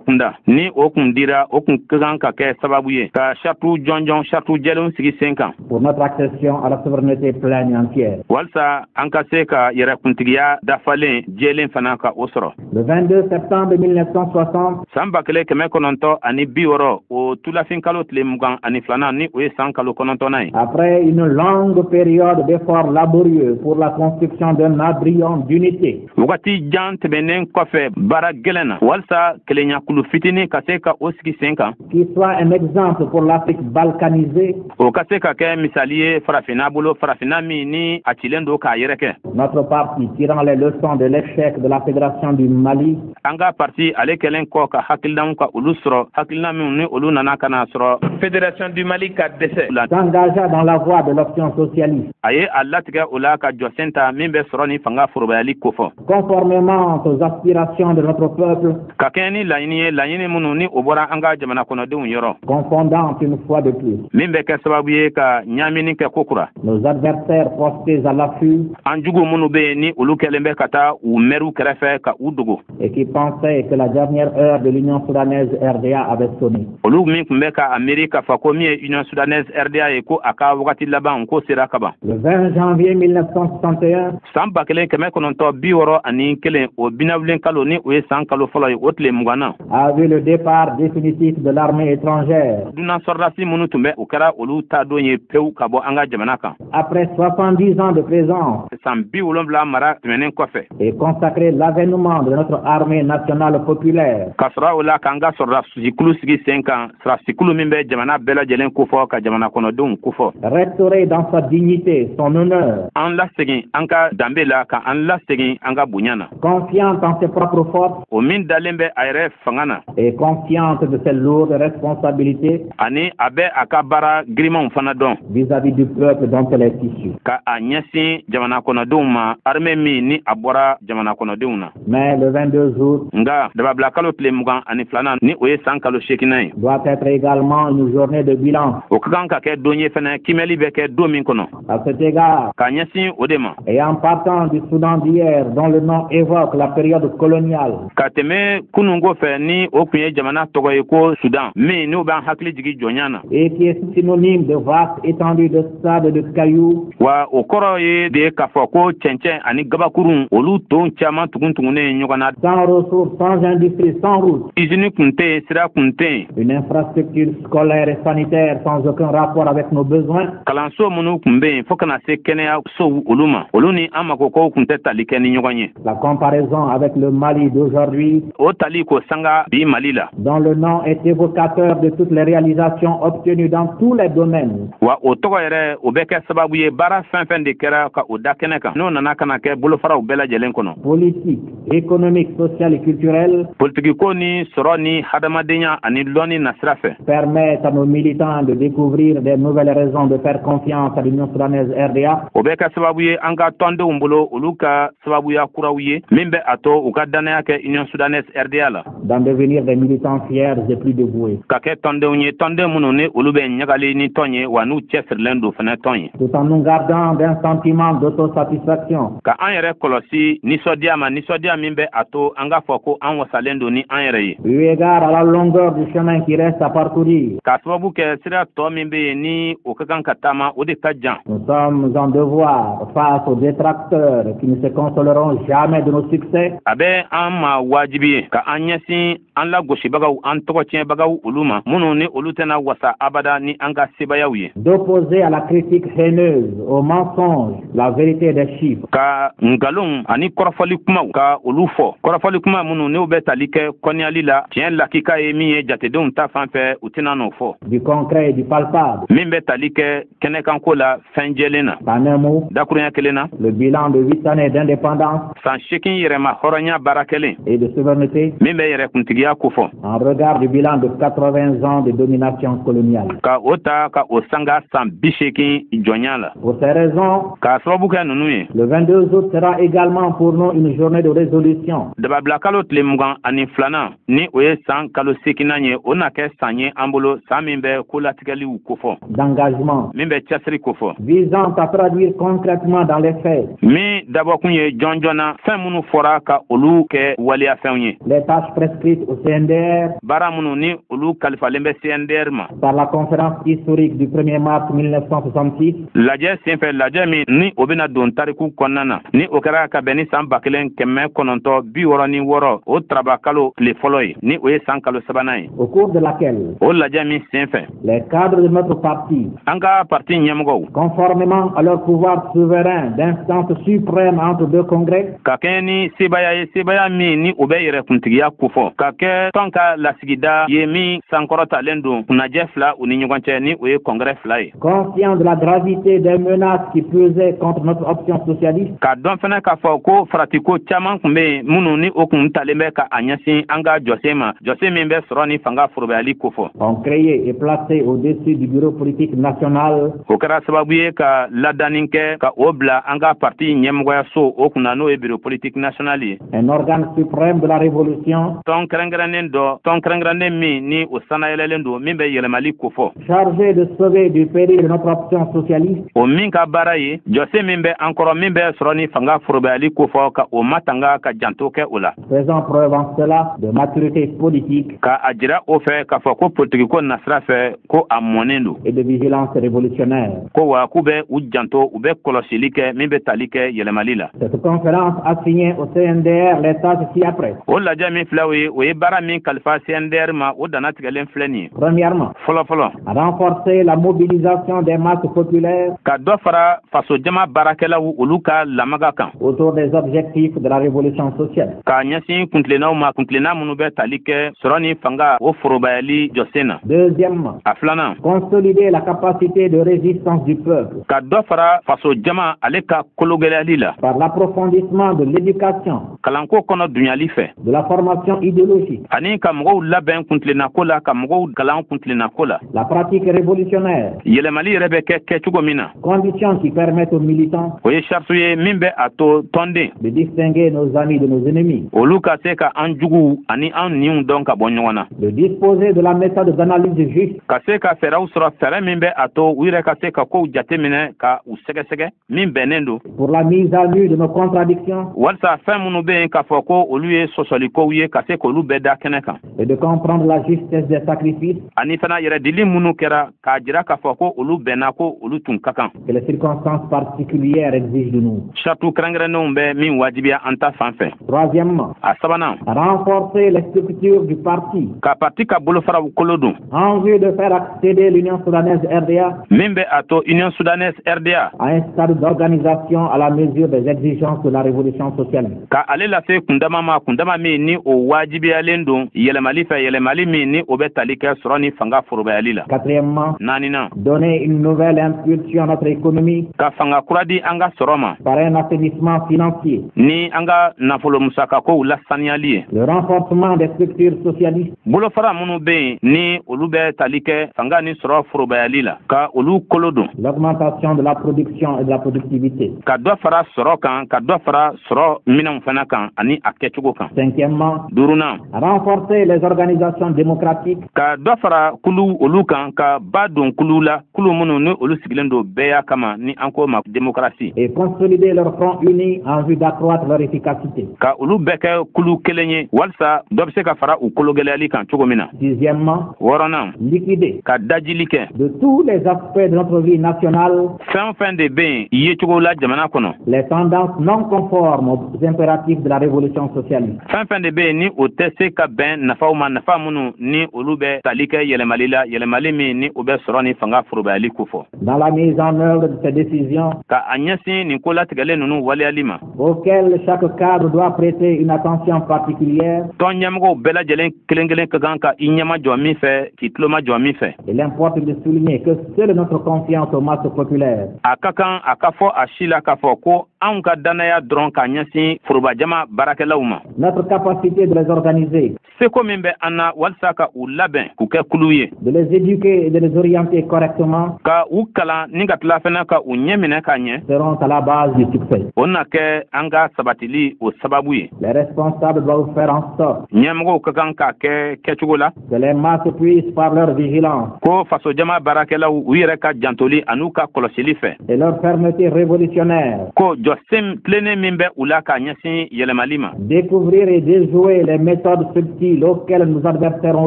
[SPEAKER 1] kunda, ni o kun dira, o kun ka kan ka kɛ sababu ye ka sartu jɔnjɔn, sartu jɛlenw sigi sen kan
[SPEAKER 2] pour notre accession à la souveraineté pleine et entière.
[SPEAKER 1] walisa an ka se ka yɛrɛkuntigiya dafalen jɛlen fana ka o sɔrɔ.
[SPEAKER 2] Le 22 septembre 1960,
[SPEAKER 1] San 1960, o tulafin kalo tile 22nan, ni o ye san kalo 9nan ye,
[SPEAKER 2] après une longue période d'efforts laborieux pour la construction d'un embryon d'unité,
[SPEAKER 1] wagati jan tɛmɛnen kɔfɛ baara gɛlɛn na walisa kelenyakulu fitinin ka se ka o sigi sen kan,
[SPEAKER 2] qui soit un exemple pour l'Afrique balkanisée,
[SPEAKER 1] o ka se ka kɛ misali ye farafinna bolo, farafinna min ni a cilen don k'a yɛrɛ kɛ,
[SPEAKER 2] notre parti, tirant les leçons de l'échec de la Fédération du Mali,
[SPEAKER 1] an ka parti, ale kɛlen kɔ ka hakilinaw ka olu sɔrɔ, hakilina minnu ni olu nana ka na sɔrɔ Fédération du Mali ka dɛsɛ la,
[SPEAKER 2] s'engagea dans la voie de l'option socialiste.
[SPEAKER 1] a ye a latigɛ o la ka jɔsen ta min bɛ sɔrɔ ni fanga forobayali kofɔ.
[SPEAKER 2] Conformément aux aspirations de notre peuple,
[SPEAKER 1] Ka kɛɲɛ ni laɲini ye, laɲini minnu ni o bɔra an ka jamana kɔnɔdenw yɔrɔ,
[SPEAKER 2] confondant une fois de plus
[SPEAKER 1] min bɛ kɛ sababu ye ka ɲaamini kɛ kokura
[SPEAKER 2] nos adversaires postés à l'affût
[SPEAKER 1] an jugu minnu bɛ yen, ni olu kɛlen bɛ ka taa u mɛriw kɛrɛfɛ ka u dogo,
[SPEAKER 2] et qui pensaient que la dernière heure de l'Union soudanaise RDA avait sonné.
[SPEAKER 1] Olu min tun bɛ ka a miiri k'a fɔ ko min ye Union soudanaise RDA ye, ko a ka wagati laban ko sera kaban.
[SPEAKER 2] Le 20 janvier 1961,
[SPEAKER 1] San 1961, o binawulen kalo, ni o ye san kalo fɔlɔ ye, o tile 20na,
[SPEAKER 2] a vu le départ définitif de l'armée étrangère.
[SPEAKER 1] Dunan sɔrɔdasi minnu tun bɛ, o kɛra olu ta don ye pewu ka bɔ an ka jamana kan.
[SPEAKER 2] Après 70 ans de présence
[SPEAKER 1] San 70 mara tɛmɛnen kɔfɛ,
[SPEAKER 2] et consacré l'avènement de notre armée nationale populaire,
[SPEAKER 1] ka sɔrɔ o la k'an ka sɔrɔdasikulu sigi sen kan, sɔrɔdasikulu min bɛ jamana bɛɛ lajɛlen kofɔ, ka jamana kɔnɔdenw kofɔ,
[SPEAKER 2] restauré dans sa dignité, son honneur,
[SPEAKER 1] an lasegin an ka danbe la, ka an lasegin an ka bonya na,
[SPEAKER 2] confiante en ses propres forces
[SPEAKER 1] o min dalen bɛ a yɛrɛ fanga na
[SPEAKER 2] et consciente de ses lourdes responsabilités
[SPEAKER 1] ani a bɛ a ka baara girimanw fana dɔn
[SPEAKER 2] vis-à-vis du peuple dont elle est issue.
[SPEAKER 1] ka a ɲɛsin jamana kɔnɔdenw ma, armée min ni a bɔra jamana kɔnɔdenw na.
[SPEAKER 2] Mais le 22 août
[SPEAKER 1] Nga dababila kalo tile 22nan, ni o ye san kalo 8nan ye,
[SPEAKER 2] doit être également une journée de bilan.
[SPEAKER 1] o ka kan ka kɛ don ye fɛnɛ kimɛli bɛ kɛ don min kɔnɔ.
[SPEAKER 2] À cet égard,
[SPEAKER 1] Ka ɲɛsin o de ma,
[SPEAKER 2] et en partant du Soudan d'hier, dont le nom évoque la période coloniale,
[SPEAKER 1] ka tɛmɛ kununko fɛ, ni o tun ye jamana tɔgɔ ye ko Sudan min, n'o b'an hakili jigi jɔnya na,
[SPEAKER 2] et qui est synonyme de vaste étendue de sable et de cailloux,
[SPEAKER 1] wa o kɔrɔ ye de k'a fɔ ko cɛncɛn ani gabakurun, olu ton caman tugun tugunnen ɲɔgɔn na,
[SPEAKER 2] sans ressources, sans industrie, sans route,
[SPEAKER 1] izini kun tɛ yen, sira kun tɛ yen,
[SPEAKER 2] une infrastructure scolaire et sanitaire sans aucun rapport avec nos besoins,
[SPEAKER 1] kalanso minnu tun bɛ yen, fo kana se kɛnɛyasow olu ma, olu ni an makokow tun tɛ tali kɛ ni ɲɔgɔn ye,
[SPEAKER 2] la comparaison avec le Mali d'aujourd'hui,
[SPEAKER 1] o tali ko sanga bi Mali la,
[SPEAKER 2] dont le nom est évocateur de toutes les réalisations obtenues dans tous les domaines,
[SPEAKER 1] wa o tɔgɔ yɛrɛ, o bɛ kɛ sababu ye baara fɛn fɛn de kɛra ka o da kɛnɛ kan, n'o nana ka na kɛ bolofaraw bɛɛ lajɛlen kɔnɔ,
[SPEAKER 2] politique, économique, sociale et culturelle,
[SPEAKER 1] politikiko ni sɔrɔ ni hadamadenya ani lɔnni nasira fɛ,
[SPEAKER 2] permettent à nos militants de découvrir des nouvelles raisons de faire confiance à l'Union soudanaise RDA
[SPEAKER 1] o bɛ kɛ sababu ye an ka tɔndenw bolo, olu ka sababuya kuraw ye min bɛ a to u ka dannaya kɛ Union soudanaise RDA la,
[SPEAKER 2] d'en devenir des militants fiers et plus dévoués.
[SPEAKER 1] ka kɛ tɔndenw ye, tɔnden minnu ni olu bɛ ɲagali ni tɔn ye, wa n'u cɛsirilen don fɛnɛ tɔn ye.
[SPEAKER 2] Tout en nous gardant d'un sentiment d'autosatisfaction,
[SPEAKER 1] Ka an yɛrɛ kɔlɔsi nisɔndiya ma, nisɔndiya min bɛ a to an k'a fɔ ko an wasalen don ni an yɛrɛ ye,
[SPEAKER 2] eu égard à la longueur du chemin qui reste à parcourir,
[SPEAKER 1] k'a sababu kɛ sira tɔ min bɛ yen, ni o ka kan ka taama, o de ka jan,
[SPEAKER 2] nous sommes en devoir face aux détracteurs qui ne se consoleront jamais de nos succès
[SPEAKER 1] a bɛ an ma wajibi ye ka an ɲɛsin an lagosibagaw, an tɔgɔ tiɲɛbagaw olu ma, minnu ni olu tɛna wasa abada ni an ka sebayaw ye,
[SPEAKER 2] d'opposer à la critique haineuse, aux mensonges, la vérité des chiffres,
[SPEAKER 1] ka nkalonw ani kɔrɔfɔli kumaw ka olu fɔ, kɔrɔfɔli kuma minnu n'u bɛ tali kɛ kɔniyali la, tiɲɛ lakika ye min ye jatedenw ta fan fɛ, u tɛna n'o fɔ,
[SPEAKER 2] du concret et du palpable.
[SPEAKER 1] min bɛ tali kɛ kɛnɛkanko la, fɛn jɛlen na.
[SPEAKER 2] En un mot,
[SPEAKER 1] Dakurunya kelen na,
[SPEAKER 2] le bilan de 8 années d'indépendance
[SPEAKER 1] san 8 yɛrɛma hɔrɔnya baara kɛlen
[SPEAKER 2] et de souveraineté
[SPEAKER 1] min bɛ yɛrɛkuntigiya kofɔ,
[SPEAKER 2] en regard du bilan de 80 ans de domination coloniale.
[SPEAKER 1] ka o ta ka o sanga san 80 jɔnya la.
[SPEAKER 2] Pour ces raisons,
[SPEAKER 1] K'a sababu kɛ ninnu ye,
[SPEAKER 2] le 22 août sera également pour nous une journée de résolution
[SPEAKER 1] Dababila kalo tile 22nan, ni o ye san kalo 8nan ye, o na kɛ san ye an bolo, san min bɛ kolatigɛliw kofɔ,
[SPEAKER 2] d'engagement
[SPEAKER 1] min bɛ cɛsiri kofɔ,
[SPEAKER 2] visant à traduire concrètement dans les faits
[SPEAKER 1] min dabɔkun ye jɔn na fɛn minnu fɔra ka olu kɛ waleyafɛnw ye,
[SPEAKER 2] les tâches prescrites au CNDR
[SPEAKER 1] baara minnu ni olu kalifalen bɛ CNDR ma
[SPEAKER 2] par la conférence historique du 1er mars 1966,
[SPEAKER 1] lajɛ senfɛ, lajɛ min ni o bɛna don tariku kɔnɔna na, ni o kɛra ka bɛn ni san 1966, o taraba kalo tile fɔlɔ ye, ni o ye san kalo sabanan ye,
[SPEAKER 2] au cours de laquelle
[SPEAKER 1] o lajɛ min senfɛ,
[SPEAKER 2] les cadres de notre parti,
[SPEAKER 1] an ka parti ɲɛmɔgɔw,
[SPEAKER 2] conformément à leur pouvoir souverain d'instance suprême entre deux congrès,
[SPEAKER 1] ka kɛɲɛ ni sebaya ye, sebaya min ni o bɛ yɛrɛkuntigiya kofɔ, ka kɛ tɔn ka lasigida ye min sankɔrɔtalen don kunnajɛ fila u ni ɲɔgɔn cɛ, ni o ye congrès fila ye,
[SPEAKER 2] conscients de la gravité des menaces qui pesaient contre notre option socialiste,
[SPEAKER 1] k'a dɔn fɛnɛ k'a fɔ ko faratiko caman tun bɛ yen minnu ni o kun talen bɛ ka a ɲɛsin an ka jɔsen ma, jɔsen min bɛ sɔrɔ ni fanga forobayali kofɔ,
[SPEAKER 2] ont créé et placé au-dessus du bureau politique national
[SPEAKER 1] o kɛra sababu ye ka ladani kɛ ka o bila an ka parti ɲɛmɔgɔyaso o kunna, n'o ye bureau politique national ye,
[SPEAKER 2] Un organe suprême de la révolution.
[SPEAKER 1] Tɔn kɛrɛnkɛrɛnnen dɔ, tɔn kɛrɛnkɛrɛnnen min ni o sanayɛlɛlen don, min bɛ yɛlɛmali kofɔ.
[SPEAKER 2] Chargé de sauver du péril notre option socialiste.
[SPEAKER 1] O min ka baara ye jɔsen min bɛ an kɔrɔ, min bɛ sɔrɔ ni fanga forobayali kofɔ, ka o matanga, ka janto kɛ o la.
[SPEAKER 2] Faisant preuve en cela de maturité politique.
[SPEAKER 1] Ka a jira o fɛ k'a fɔ ko politikiko nasira fɛ, ko a mɔnen don.
[SPEAKER 2] Et de vigilance révolutionnaire.
[SPEAKER 1] Ko wa k'u bɛ u janto, u bɛ kɔlɔsili kɛ min bɛ tali kɛ yɛlɛmali la.
[SPEAKER 2] Cette conférence assignait au CNDR les tâches ci-après.
[SPEAKER 1] O lajɛ min filɛ, o ye, o ye baara min kalifa CNDR ma, o dannatigɛlen filɛ nin ye.
[SPEAKER 2] Premièrement,
[SPEAKER 1] fɔlɔ fɔlɔ,
[SPEAKER 2] renforcer la mobilisation des masses populaires
[SPEAKER 1] ka dɔ fara fasojama baarakɛlaw olu ka lamaga kan
[SPEAKER 2] autour des objectifs de la révolution sociale.
[SPEAKER 1] K'a ɲɛsin kuntilennaw ma, kuntilenna minnu bɛ tali kɛ sɔrɔ ni fanga o forobayali jɔsen na.
[SPEAKER 2] Deuxièmement,
[SPEAKER 1] a filanan,
[SPEAKER 2] consolider la capacité de résistance du peuple
[SPEAKER 1] ka dɔ fara fasojama ale ka kologɛlɛyali la
[SPEAKER 2] par l'approfondissement de l'éducation,
[SPEAKER 1] kalanko kɔnɔ dunyali fɛ,
[SPEAKER 2] de la formation idéologique,
[SPEAKER 1] ani ka mɔgɔw labɛn kuntilennako la, ka mɔgɔw kalan kuntilennako la,
[SPEAKER 2] la pratique révolutionnaire,
[SPEAKER 1] yɛlɛmali yɛrɛ bɛ kɛ kɛcogo min na,
[SPEAKER 2] conditions qui permettent aux militants
[SPEAKER 1] o ye sariti ye min bɛ a to tɔnden
[SPEAKER 2] de distinguer nos amis de nos ennemis,
[SPEAKER 1] olu ka se ka an juguw ani an niw dɔn ka bɔ ɲɔgɔn na,
[SPEAKER 2] de disposer de la méthode d'analyse juste
[SPEAKER 1] ka se ka fɛɛrɛw sɔrɔ, fɛɛrɛ min bɛ a to u yɛrɛ ka se ka kow jateminɛ ka u sɛgɛsɛgɛ min bɛnnen don
[SPEAKER 2] pour la mise à nu de nos contradictions
[SPEAKER 1] walisa fɛn minnu bɛ yen k'a fɔ ko olu ye sɔsɔlikow ye, ka se k'olu bɛɛ da kɛnɛ kan,
[SPEAKER 2] et de comprendre la justesse des sacrifices
[SPEAKER 1] ani fana yɛrɛdili minnu kɛra, k'a jira k'a fɔ ko olu bɛnna, ko olu tun ka kan
[SPEAKER 2] que les circonstances particulières exigent de nous.
[SPEAKER 1] Sartu kɛrɛnkɛrɛnnenw bɛ min wajibiya an ta fan fɛ.
[SPEAKER 2] Troisièmement,
[SPEAKER 1] a sabanan,
[SPEAKER 2] renforcer les structures du parti
[SPEAKER 1] ka parti ka bolofaraw kolo don
[SPEAKER 2] en vue de faire accéder l'Union soudanaise RDA
[SPEAKER 1] min bɛ a to Union soudanaise RDA
[SPEAKER 2] à un stade d'organisation à la mesure des exigences de la révolution socialiste.
[SPEAKER 1] Ka ale lase kundama ma, kundama min ni o wajibiyalen don yɛlɛmali fɛ, yɛlɛmali min ni o bɛ tali kɛ sɔrɔ ni fanga forobayali la.
[SPEAKER 2] Quatrièmement,
[SPEAKER 1] naaninan,
[SPEAKER 2] donner une nouvelle impulsion à notre économie
[SPEAKER 1] ka fanga kura di an ka sɔrɔ ma
[SPEAKER 2] par un assainissement financier,
[SPEAKER 1] ni an ka nafolo musakakow lasaniyali ye,
[SPEAKER 2] le renforcement des structures socialistes,
[SPEAKER 1] bolofara minnu bɛ yen ni olu bɛ tali kɛ fanga ni sɔrɔ forobayali la, ka olu kolo don,
[SPEAKER 2] l'augmentation de la production et de la productivité.
[SPEAKER 1] Ka dɔ fara sɔrɔ kan, ka dɔ fara sɔrɔ minɛnw fana kan ani a kɛcogo kan.
[SPEAKER 2] Cinquièmement,
[SPEAKER 1] duurunan,
[SPEAKER 2] renforcer les organisations démocratiques
[SPEAKER 1] ka dɔ fara kulu olu kan, ka ba don kulu la, kulu minnu ni olu sigilen don bɛɛya kama, ni an ko ma démocratie,
[SPEAKER 2] et consolider leur front uni en vue d'accroître leur efficacité.
[SPEAKER 1] Ka olu bɛɛ kɛ kulu kelen ye walisa dɔ bɛ se ka fara u kologɛlɛyali kan cogo min na.
[SPEAKER 2] Sixièmement,
[SPEAKER 1] wɔɔrɔnan,
[SPEAKER 2] liquider
[SPEAKER 1] ka dajili kɛ
[SPEAKER 2] de tous les aspects de notre vie nationale
[SPEAKER 1] fɛn o fɛn de bɛ yen yecogo la jamana kɔnɔ
[SPEAKER 2] les tendances non conformes aux impératifs de la révolution socialiste.
[SPEAKER 1] Fɛn fɛn de bɛ yen ni o tɛ se ka bɛn nafaw ma, nafa minnu ni olu bɛ tali kɛ yɛlɛmali la, yɛlɛmali min ni o bɛ sɔrɔ ni fanga forobayali kofɔ.
[SPEAKER 2] Dans la mise en œuvre de ces décisions
[SPEAKER 1] ka a ɲɛsin nin ko latigɛlen ninnu waleyali ma
[SPEAKER 2] auxquelles chaque cadre doit prêter une attention particulière,
[SPEAKER 1] tɔn ɲɛmɔgɔw bɛɛ lajɛlen kelen kelen ka kan ka i ɲɛma jɔ min fɛ, k'i tuloma jɔ min fɛ.
[SPEAKER 2] Il importe de souligner que seule notre confiance aux masses populaires
[SPEAKER 1] A ka kan a ka fɔ a si la k'a fɔ ko anw ka dannaya dɔrɔn ka ɲɛsin forobajama baarakɛlaw ma,
[SPEAKER 2] notre capacité de les organiser,
[SPEAKER 1] seko min bɛ an na walisa ka u labɛn k'u kɛ kulu ye,
[SPEAKER 2] de les éduquer et de les orienter correctement
[SPEAKER 1] ka u kalan ni ka tila fana ka u ɲɛ minɛ ka ɲɛ,
[SPEAKER 2] seront à la base du succès.
[SPEAKER 1] o na kɛ an ka sabatili o sababu ye.
[SPEAKER 2] Les responsables doivent faire en sorte
[SPEAKER 1] Ɲɛmɔgɔw ka kan k'a kɛ kɛcogo la
[SPEAKER 2] que les masses puissent par leur vigilance
[SPEAKER 1] ko fasojama baarakɛlaw u yɛrɛ ka jantoli an'u ka kɔlɔsili fɛ
[SPEAKER 2] et leur fermeté révolutionnaire
[SPEAKER 1] ko jɔsen tilennen min bɛ u la ka ɲɛsin yɛlɛmali ma,
[SPEAKER 2] découvrir et déjouer les méthodes subtiles auxquelles nos adversaires ont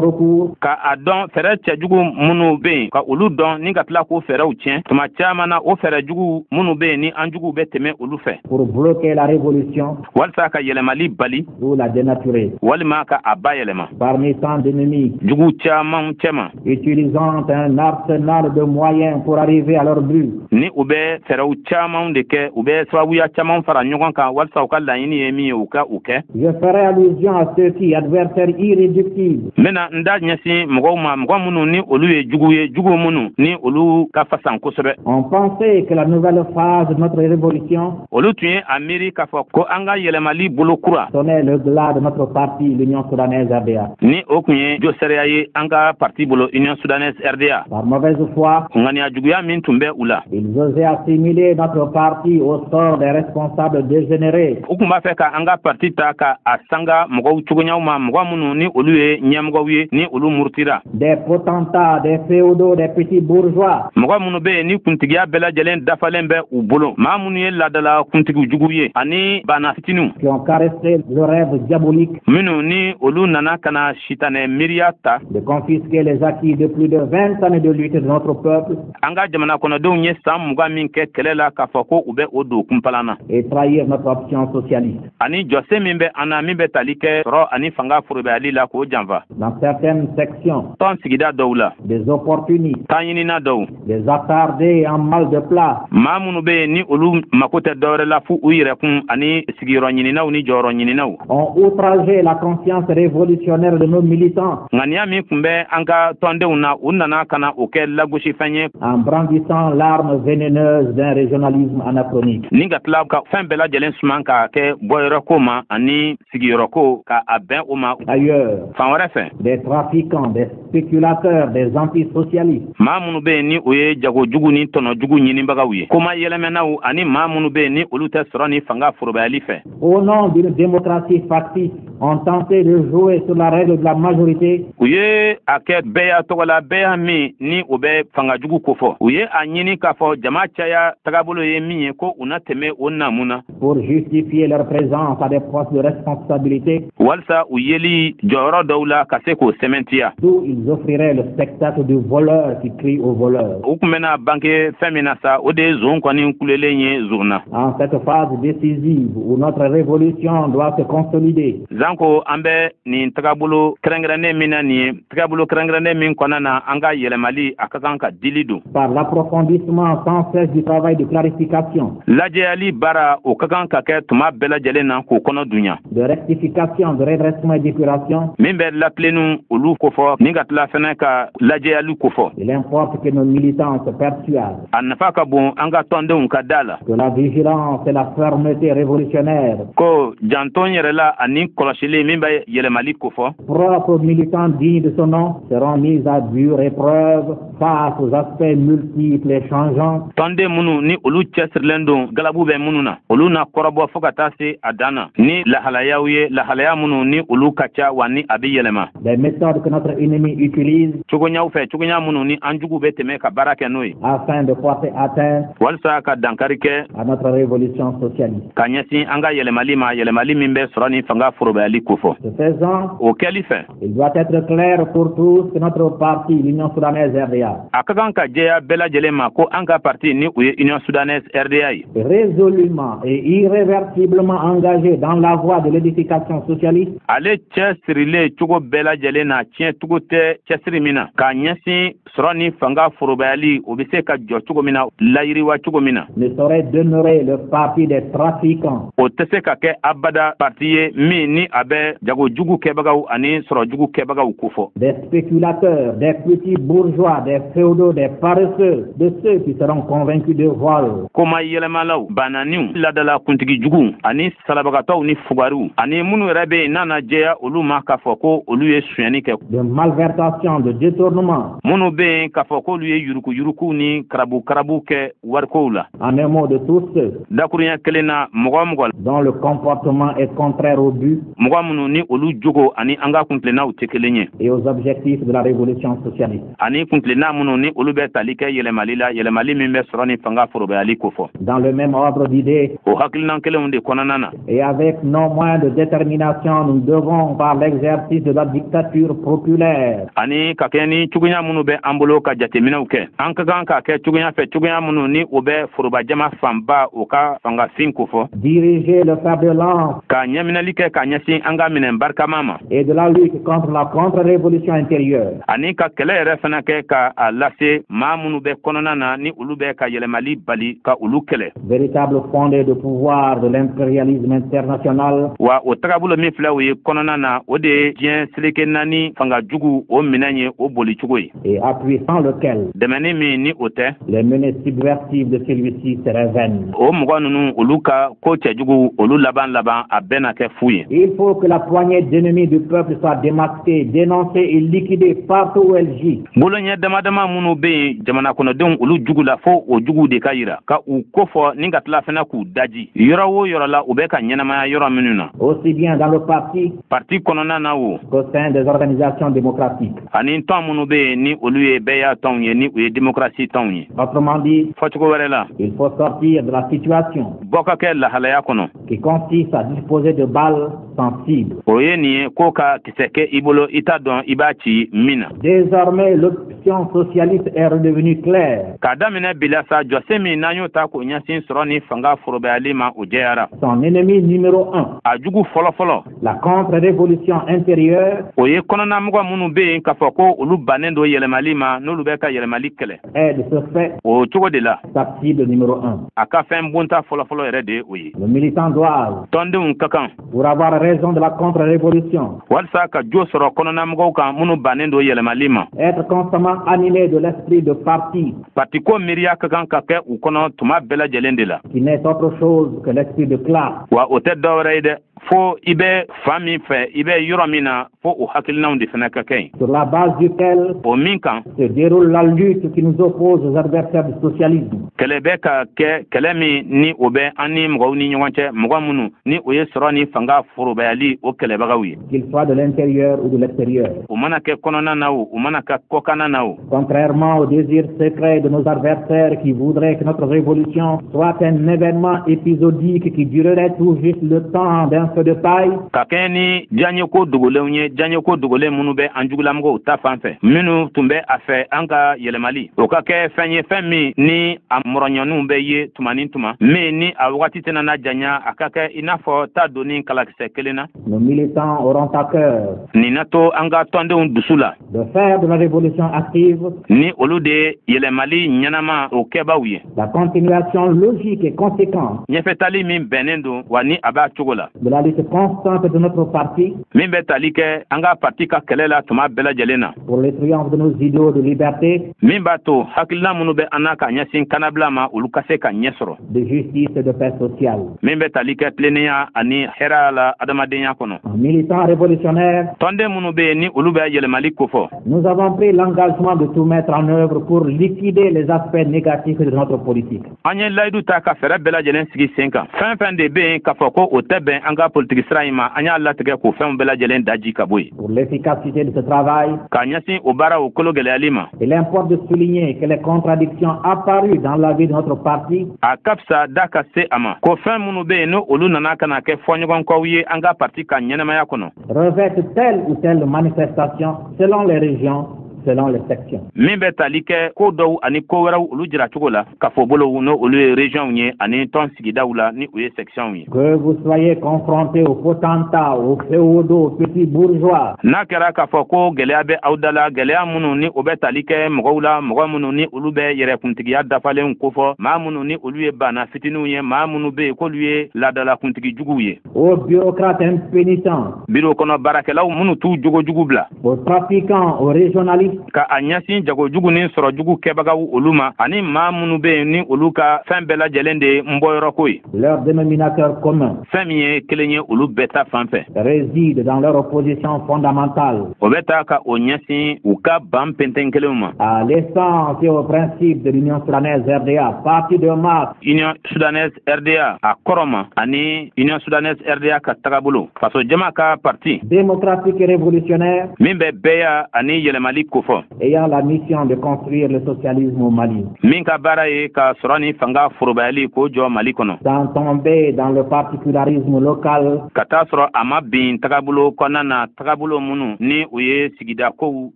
[SPEAKER 2] recours
[SPEAKER 1] ka a dɔn fɛɛrɛ cɛjugu minnu bɛ yen, ka olu dɔn ni ka tila k'o fɛɛrɛw tiɲɛ tuma caman na, o fɛɛrɛ jugu minnu bɛ yen ni an juguw bɛ tɛmɛ olu fɛ
[SPEAKER 2] pour bloquer la révolution
[SPEAKER 1] walisa ka yɛlɛmali bali
[SPEAKER 2] ou la dénaturer.
[SPEAKER 1] walima ka a bayɛlɛma.
[SPEAKER 2] Parmi tant d'ennemis
[SPEAKER 1] Jugu caman cɛma
[SPEAKER 2] utilisant un arsenal de moyens pour arriver à leur but,
[SPEAKER 1] ni u bɛ fɛɛrɛw caman de kɛ, u bɛ sababuya caman fara ɲɔgɔn kan walisa u ka laɲini ye min ye, u ka u kɛ.
[SPEAKER 2] je ferai allusion à ceux qui, adversaires irréductibles,
[SPEAKER 1] N bɛna n da ɲɛsin mɔgɔw ma, mɔgɔ minnu ni olu ye jugu ye, jugu minnu ni olu ka fasan kosɛbɛ,
[SPEAKER 2] ont pensé que la nouvelle phase de notre révolution
[SPEAKER 1] olu tun ye a miiri k'a fɔ ko an ka yɛlɛmali bolo kura
[SPEAKER 2] sonnait le glas de notre parti, l'Union soudanaise RDA.
[SPEAKER 1] ni o tun ye josariya ye an ka parti bolo, Union soudanaise RDA.
[SPEAKER 2] Par mauvaise foi,
[SPEAKER 1] Ŋaniya juguya min tun bɛ u la,
[SPEAKER 2] ils osaient assimiler notre parti au sort des responsables dégénérés
[SPEAKER 1] u tun b'a fɛ ka an ka parti ta ka a sanga mɔgɔw cogoyaw ma, mɔgɔ minnu ni olu ye ɲɛmɔgɔw ye, ni olu murutira.
[SPEAKER 2] Des potentats, des féodaux, des petits bourgeois.
[SPEAKER 1] Mɔgɔ minnu bɛ yen ni kuntigiya bɛɛ lajɛlen dafalen bɛ u bolo, maa minnu ye laadala kuntigiw jugu ye ani banna fitininw.
[SPEAKER 2] Qui ont caressé le rêve diabolique.
[SPEAKER 1] Minnu ni olu nana ka na sitanɛ miiriya ta.
[SPEAKER 2] De confisquer les acquis de plus de 20 années de lutte de notre peuple.
[SPEAKER 1] An ka jamana kɔnɔdenw ye san 20 min kɛ kɛlɛ la, k'a fɔ ko u bɛ o don kunpalan na.
[SPEAKER 2] Et trahir notre option socialiste.
[SPEAKER 1] Ani jɔsen min bɛ an na, min bɛ tali kɛ sɔrɔ ani fanga forobayali la, k'o janfa.
[SPEAKER 2] Dans certaines sections.
[SPEAKER 1] Tɔn sigida dɔw la.
[SPEAKER 2] Des opportunistes.
[SPEAKER 1] Kan ɲinina dɔw.
[SPEAKER 2] Des attardés en mal de place.
[SPEAKER 1] Maa minnu bɛ yen ni olu mako tɛ dɔwɛrɛ la f'u u yɛrɛkun, ani sigiyɔrɔ ɲininaw ni jɔyɔrɔ ɲininaw.
[SPEAKER 2] Ont outragé la conscience révolutionnaire de nos militants.
[SPEAKER 1] Ŋaniya min tun bɛ an ka tɔndenw na, u nana ka na o kɛ lagosifɛn ye.
[SPEAKER 2] En brandissant l'arme vénéneuse d'un régionalisme anachronique.
[SPEAKER 1] Ni ka tila ka fɛn bɛɛ lajɛlen suman k'a kɛ bɔyɔrɔko ma ani sigiyɔrɔko, ka a bɛn o ma.
[SPEAKER 2] Ailleurs.
[SPEAKER 1] Fan wɛrɛ fɛ.
[SPEAKER 2] Des trafiquants, des spéculateurs, des antisocialistes.
[SPEAKER 1] Maa minnu bɛ yen ni o ye jagojugu ni tɔnɔjugu ɲinibagaw ye, koma yɛlɛmɛnaw, ani maa minnu bɛ yen ni olu tɛ sɔrɔ ni fanga forobayali fɛ.
[SPEAKER 2] Au nom d'une démocratie factice, ont tenté de jouer sur la règle de la majorité.
[SPEAKER 1] U ye a kɛ bɛɛya tɔgɔ la, bɛɛya min ni o bɛ fangajugu kofɔ. U ye a ɲini k'a fɔ jama caya tagabolo ye min ye, ko u na tɛmɛ o namu na.
[SPEAKER 2] Pour justifier leur présence à des postes de responsabilité.
[SPEAKER 1] Walisa u yeli jɔyɔrɔ dɔw la ka se k'o sɛmɛntiya.
[SPEAKER 2] D'où ils offriraient le spectacle du voleur qui crie au voleur.
[SPEAKER 1] U tun bɛna bange fɛn min na sa, o de ye zon kɔni kulelen ye zon na.
[SPEAKER 2] En cette phase décisive où notre révolution doit se consolider.
[SPEAKER 1] Zanko an bɛ nin tagabolo kɛrɛnkɛrɛnnen min na nin ye, tagabolo kɛrɛnkɛrɛnnen min kɔnɔna na an ka yɛlɛmali a ka kan ka dili don.
[SPEAKER 2] Par l'approfondissement sans cesse du travail de clarification.
[SPEAKER 1] Lajɛyali baara, o ka kan ka kɛ tuma bɛɛ lajɛlen na k'o kɔnɔ dunya.
[SPEAKER 2] De rectification, de redressement et d'épuration.
[SPEAKER 1] Min bɛ lakilenniw olu kofɔ, ni ka tila fɛnɛ ka lajɛyali kofɔ.
[SPEAKER 2] Il importe que nos militants se persuadent.
[SPEAKER 1] A nafa ka bon an ka tɔndenw ka da la.
[SPEAKER 2] Que la vigilance et la fermeté révolutionnaire.
[SPEAKER 1] Ko janton yɛrɛ la ani kɔlɔsili min bɛ yɛlɛmali kofɔ.
[SPEAKER 2] Propres militants dignes de ce nom seront mis à dure épreuve face aux aspects multiples et changeants.
[SPEAKER 1] Tɔnden minnu ni olu cɛsirilen don, galabu bɛ minnu na, olu na kɔrɔbɔ fo ka taa se a dan na ni lahalayaw ye, lahalaya minnu ni olu ka ca wa ni a bɛ yɛlɛma.
[SPEAKER 2] Les méthodes que notre ennemi utilise.
[SPEAKER 1] Cogoyaw fɛ, cogoya minnu ni an jugu bɛ tɛmɛ ka baara kɛ n'o ye.
[SPEAKER 2] Afin de porter atteinte.
[SPEAKER 1] Walisa ka dankari kɛ.
[SPEAKER 2] À notre révolution socialiste.
[SPEAKER 1] Ka ɲɛsin an ka yɛlɛmali ma, yɛlɛmali min bɛ sɔrɔ ni fanga forobayali kofɔ.
[SPEAKER 2] Ce faisant.
[SPEAKER 1] O kɛli fɛ.
[SPEAKER 2] Il doit être clair pour tous que notre parti, l'Union soudanaise RDA.
[SPEAKER 1] A ka kan ka jɛya bɛɛ lajɛlen ma ko an ka parti, ni o ye Union soudanaise RDA ye.
[SPEAKER 2] Résolument et irréversiblement engagé dans la voie de l'édification socialiste.
[SPEAKER 1] Ale cɛ sirilen cogo bɛɛ lajɛlen na, tiɲɛcogo tɛ cɛsiri min na, k'a ɲɛsin sɔrɔ ni fanga forobayali, o bɛ se ka jɔ cogo min na, layiriwa cogo min na.
[SPEAKER 2] Ne saurait demeurer le parti des trafiquants.
[SPEAKER 1] O tɛ se ka kɛ abada parti ye min ni a bɛ jagojugu kɛbagaw ani sɔrɔjugu kɛbagaw kofɔ.
[SPEAKER 2] Des spéculateurs, des petits bourgeois, des féodaux, des paresseux, de ceux qui seront convaincus de vol.
[SPEAKER 1] Koma yɛlɛmalaw, bananiw, ladala kuntigi juguw ani salabagatɔw ni fugariw, ani minnu yɛrɛ bɛ yen n'a na jɛya olu ma k'a fɔ ko olu ye sonyɛni kɛ.
[SPEAKER 2] De malversation, de détournement.
[SPEAKER 1] Minnu bɛ yen k'a fɔ k'olu ye yuruguyuruguw ni karabu-karabu kɛ warikow la.
[SPEAKER 2] En un mot, de tous ceux.
[SPEAKER 1] Dakuruɲɛ kelen na, mɔgɔ o mɔgɔ.
[SPEAKER 2] Dont le comportement est contraire au but.
[SPEAKER 1] Mɔgɔ minnu ni olu jogo ani an ka kuntilennaw tɛ kelen ye.
[SPEAKER 2] Et aux objectifs de la révolution socialiste.
[SPEAKER 1] Ani kuntilenna minnu ni olu bɛ tali kɛ yɛlɛmali la, yɛlɛmali min bɛ sɔrɔ ni fanga forobayali kofɔ.
[SPEAKER 2] Dans le même ordre d'idées.
[SPEAKER 1] O hakilina kelenw de kɔnɔna na.
[SPEAKER 2] Et avec non moins de détermination, nous devons, par l'exercice de la dictature populaire.
[SPEAKER 1] Ani ka kɛ ni cogoya minnu bɛ an bolo ka jateminɛw kɛ, an ka kan k'a kɛ cogoya fɛ, cogoya minnu ni o bɛ forobajama fanba o ka fangafin kofɔ.
[SPEAKER 2] Diriger le fer de lance.
[SPEAKER 1] Ka ɲɛminɛli kɛ ka ɲɛsin an ka minɛn barikama ma.
[SPEAKER 2] Et de la lutte contre la contre-révolution intérieure.
[SPEAKER 1] Ani ka kɛlɛ yɛrɛ fana kɛ ka a lase maa minnu bɛ kɔnɔna na ni olu bɛ ka yɛlɛmali bali, ka olu kɛlɛ.
[SPEAKER 2] Véritable fondé de pouvoir de l'impérialisme international.
[SPEAKER 1] Wa o tagabolo min filɛ, o ye kɔnɔna na, o de ye diɲɛ seleke naani fanga jugu o o minɛn ye, o bolicogo ye.
[SPEAKER 2] Et appui sans lequel
[SPEAKER 1] Dɛmɛni min ni o tɛ,
[SPEAKER 2] les menées subversives de celui-ci seraient vaines.
[SPEAKER 1] o mɔgɔ ninnu, olu ka ko cɛjugu, olu laban laban, a bɛɛ na kɛ fu ye.
[SPEAKER 2] Il faut que la poignée d'ennemis du peuple soit démasquée, dénoncée et liquidée partout où elle gît.
[SPEAKER 1] Boloɲɛ dama dama minnu bɛ yen jamana kɔnɔdenw, olu jugu la, fo o juguw de ka yira ka u kofɔ ni ka tila fana k'u daji yɔrɔ o yɔrɔ la u bɛ ka ɲɛnamaya yɔrɔ minnu na.
[SPEAKER 2] Aussi bien dans le parti
[SPEAKER 1] Parti kɔnɔna na o,
[SPEAKER 2] qu'au sein des organisations démocratiques.
[SPEAKER 1] ani tɔn minnu bɛ yen ni olu ye bɛɛya tɔnw ye, ni u ye démocratie tɔnw ye.
[SPEAKER 2] Autrement dit,
[SPEAKER 1] Fɔcogo wɛrɛ la,
[SPEAKER 2] il faut sortir de la situation
[SPEAKER 1] bɔ ka kɛ lahalaya kɔnɔ
[SPEAKER 2] qui consiste à disposer de balles sans cible.
[SPEAKER 1] o ye nin ye ko ka kisɛ kɛ i bolo, i t'a dɔn i b'a ci min na.
[SPEAKER 2] Désormais, l'option socialiste est redevenue claire.
[SPEAKER 1] K'a daminɛ bi la sa, jɔsen min n'an y'o ta k'o ɲɛsin sɔrɔ ni fanga forobayali ma, o jɛyara.
[SPEAKER 2] Son ennemi numéro 1,
[SPEAKER 1] A jugu fɔlɔ-fɔlɔ,
[SPEAKER 2] la contre-révolution intérieure,
[SPEAKER 1] o ye kɔnɔnamɔgɔ minnu bɛ yen k'a fɔ ko olu bannen don yɛlɛmali ma, n'olu bɛ ka yɛlɛmali kɛlɛ,
[SPEAKER 2] est de ce fait
[SPEAKER 1] o cogo de la,
[SPEAKER 2] sa cible numéro 1.
[SPEAKER 1] a ka fɛn bonta fɔlɔfɔlɔ yɛrɛ de ye o ye.
[SPEAKER 2] Les militants doivent,
[SPEAKER 1] Tɔndenw ka kan,
[SPEAKER 2] pour avoir raison de la contre-révolution,
[SPEAKER 1] walisa ka jo sɔrɔ kɔnɔnamɔgɔw kan minnu bannen don yɛlɛmali ma,
[SPEAKER 2] être constamment animés de l'esprit de parti
[SPEAKER 1] Patiko miiriya ka kan ka kɛ u kɔnɔ tuma bɛɛ lajɛlen de la,
[SPEAKER 2] qui n'est autre chose que l'esprit de classe.
[SPEAKER 1] Wa o tɛ dɔwɛrɛ ye dɛ, fo i bɛ fan min fɛ, i bɛ yɔrɔ min na, fo o hakilinaw de fana ka kɛ yen,
[SPEAKER 2] Sur la base duquel
[SPEAKER 1] o min kan
[SPEAKER 2] se déroule la lutte qui nous oppose aux adversaires du socialisme.
[SPEAKER 1] kɛlɛ bɛ ka kɛ, kɛlɛ min ni o bɛ an ni mɔgɔw ni ɲɔgɔn cɛ, mɔgɔ minnu ni o ye sɔrɔ ni fanga forobayali o kɛlɛbagaw ye,
[SPEAKER 2] Qu'il soit de l'intérieur ou de l'extérieur.
[SPEAKER 1] O mana kɛ kɔnɔna na o, o mana kɛ kɔkanna na o.
[SPEAKER 2] Contrairement aux désirs secrets de nos adversaires qui voudraient que notre révolution soit un événement épisodique qui durerait tout juste le temps d'un feu de paille,
[SPEAKER 1] Ka kɛɲɛ ni diyaɲɛko dogolenw ye, diyaɲɛko dogolen minnu bɛ an jugulamɔgɔw ta fan fɛ, minnu tun bɛ a fɛ an ka yɛlɛmali o ka kɛ fɛn ye, fɛn min ni a mɔrɔɲɔniw bɛ ye tuma ni tuma, min ni a wagati tɛna na janya, a ka kɛ i n'a fɔ ta donni kalakisɛ kelen na,
[SPEAKER 2] nos militants auront à cœur
[SPEAKER 1] nin na to an ka tɔndenw dusu la
[SPEAKER 2] de faire de la révolution active
[SPEAKER 1] ni olu de ye yɛlɛmali ɲɛnama o kɛbaw ye,
[SPEAKER 2] la continuation logique et conséquente
[SPEAKER 1] ɲɛfɛtali min bɛnnen don wa ni a b'a cogo la,
[SPEAKER 2] de la lutte constante de notre parti
[SPEAKER 1] min bɛ tali kɛ an ka parti ka kɛlɛ la tuma bɛɛ lajɛlen na,
[SPEAKER 2] pour le triomphe de nos idéaux de liberté,
[SPEAKER 1] min b'a to hakilina minnu bɛ an na ka ɲɛsin kannabila ma, olu ka se ka ɲɛ sɔrɔ,
[SPEAKER 2] de justice et de paix sociale.
[SPEAKER 1] min bɛ tali kɛ tilennenya ani hɛrɛ la adamadenya kɔnɔ.
[SPEAKER 2] En militants révolutionnaires,
[SPEAKER 1] Tɔnden minnu bɛ yen ni olu bɛ yɛlɛmali kofɔ,
[SPEAKER 2] nous avons pris l'engagement de tout mettre en œuvre pour liquider les aspects négatifs de notre politique.
[SPEAKER 1] An ye layidu ta ka fɛɛrɛ bɛɛ lajɛlen sigi sen kan. Fɛn fɛn de bɛ yen k'a fɔ ko o tɛ bɛn an ka politiki sira in ma, an y'a latigɛ k'o fɛnw bɛɛ lajɛlen daji ka bɔ yen.
[SPEAKER 2] Pour l'efficacité de ce travail,
[SPEAKER 1] K'a ɲɛsin o baaraw kolo gɛlɛyali ma,
[SPEAKER 2] il importe de souligner que les contradictions apparues dans la vie de notre parti
[SPEAKER 1] a ka fisa da ka se a ma ko fɛn minnu bɛ yen ni olu nana ka na kɛ fɔɲɔgɔnkɔw ye an ka parti ka ɲɛnamaya kɔnɔ,
[SPEAKER 2] revêtent telle ou telle manifestation selon les régions, selon les sections.
[SPEAKER 1] min bɛ tali kɛ ko dɔw ani ko wɛrɛw olu jira cogo la kafo bolow, n'o olu ye régions ye, ani tɔn sigidaw la, ni o ye sections ye.
[SPEAKER 2] Que vous soyez confrontés aux potentats, aux féodaux, aux petits bourgeois,
[SPEAKER 1] N'a kɛra k'a fɔ ko gɛlɛya bɛ aw da la, gɛlɛya minnu ni o bɛ tali kɛ mɔgɔw la, mɔgɔ minnu ni olu bɛ yɛrɛkuntigiya dafalenw kofɔ, maa minnu ni olu ye banna fitininw ye, maa minnu bɛ yen k'olu ye laadalakuntigi juguw ye,
[SPEAKER 2] aux bureaucrates impénitents,
[SPEAKER 1] biro kɔnɔ baarakɛlaw minnu t'u jogojugu bila,
[SPEAKER 2] aux trafiquants, aux régionalistes,
[SPEAKER 1] ka a ɲɛsin jagojugu ni sɔrɔjugu kɛbagaw olu ma, ani maa minnu bɛ yen ni olu ka fɛn bɛɛ lajɛlen de ye n bɔyɔrɔko ye,
[SPEAKER 2] leur dénominateur commun
[SPEAKER 1] fɛn min ye kelen ye olu bɛɛ ta fan fɛ,
[SPEAKER 2] réside dans leur opposition fondamentale
[SPEAKER 1] o bɛ taa ka o ɲɛsin u ka ban penten kelenw ma
[SPEAKER 2] à l'essence et au principe de l'Union soudanaise RDA, parti de masse
[SPEAKER 1] Union soudanaise RDA a kɔrɔ ma ani Union soudanaise RDA ka tagabolo, faso jama ka parti
[SPEAKER 2] démocratique et révolutionnaire
[SPEAKER 1] min bɛ bɛɛya ani yɛlɛmali kofɔ,
[SPEAKER 2] ayant la mission de construire le socialisme au Mali,
[SPEAKER 1] min ka baara ye ka sɔrɔ ni fanga forobayali k'o jɔ Mali kɔnɔ,
[SPEAKER 2] sans tomber dans le particularisme local
[SPEAKER 1] ka taa sɔrɔ a ma bin tagabolo kɔnɔna na, tagabolo minnu ni o ye sigida kow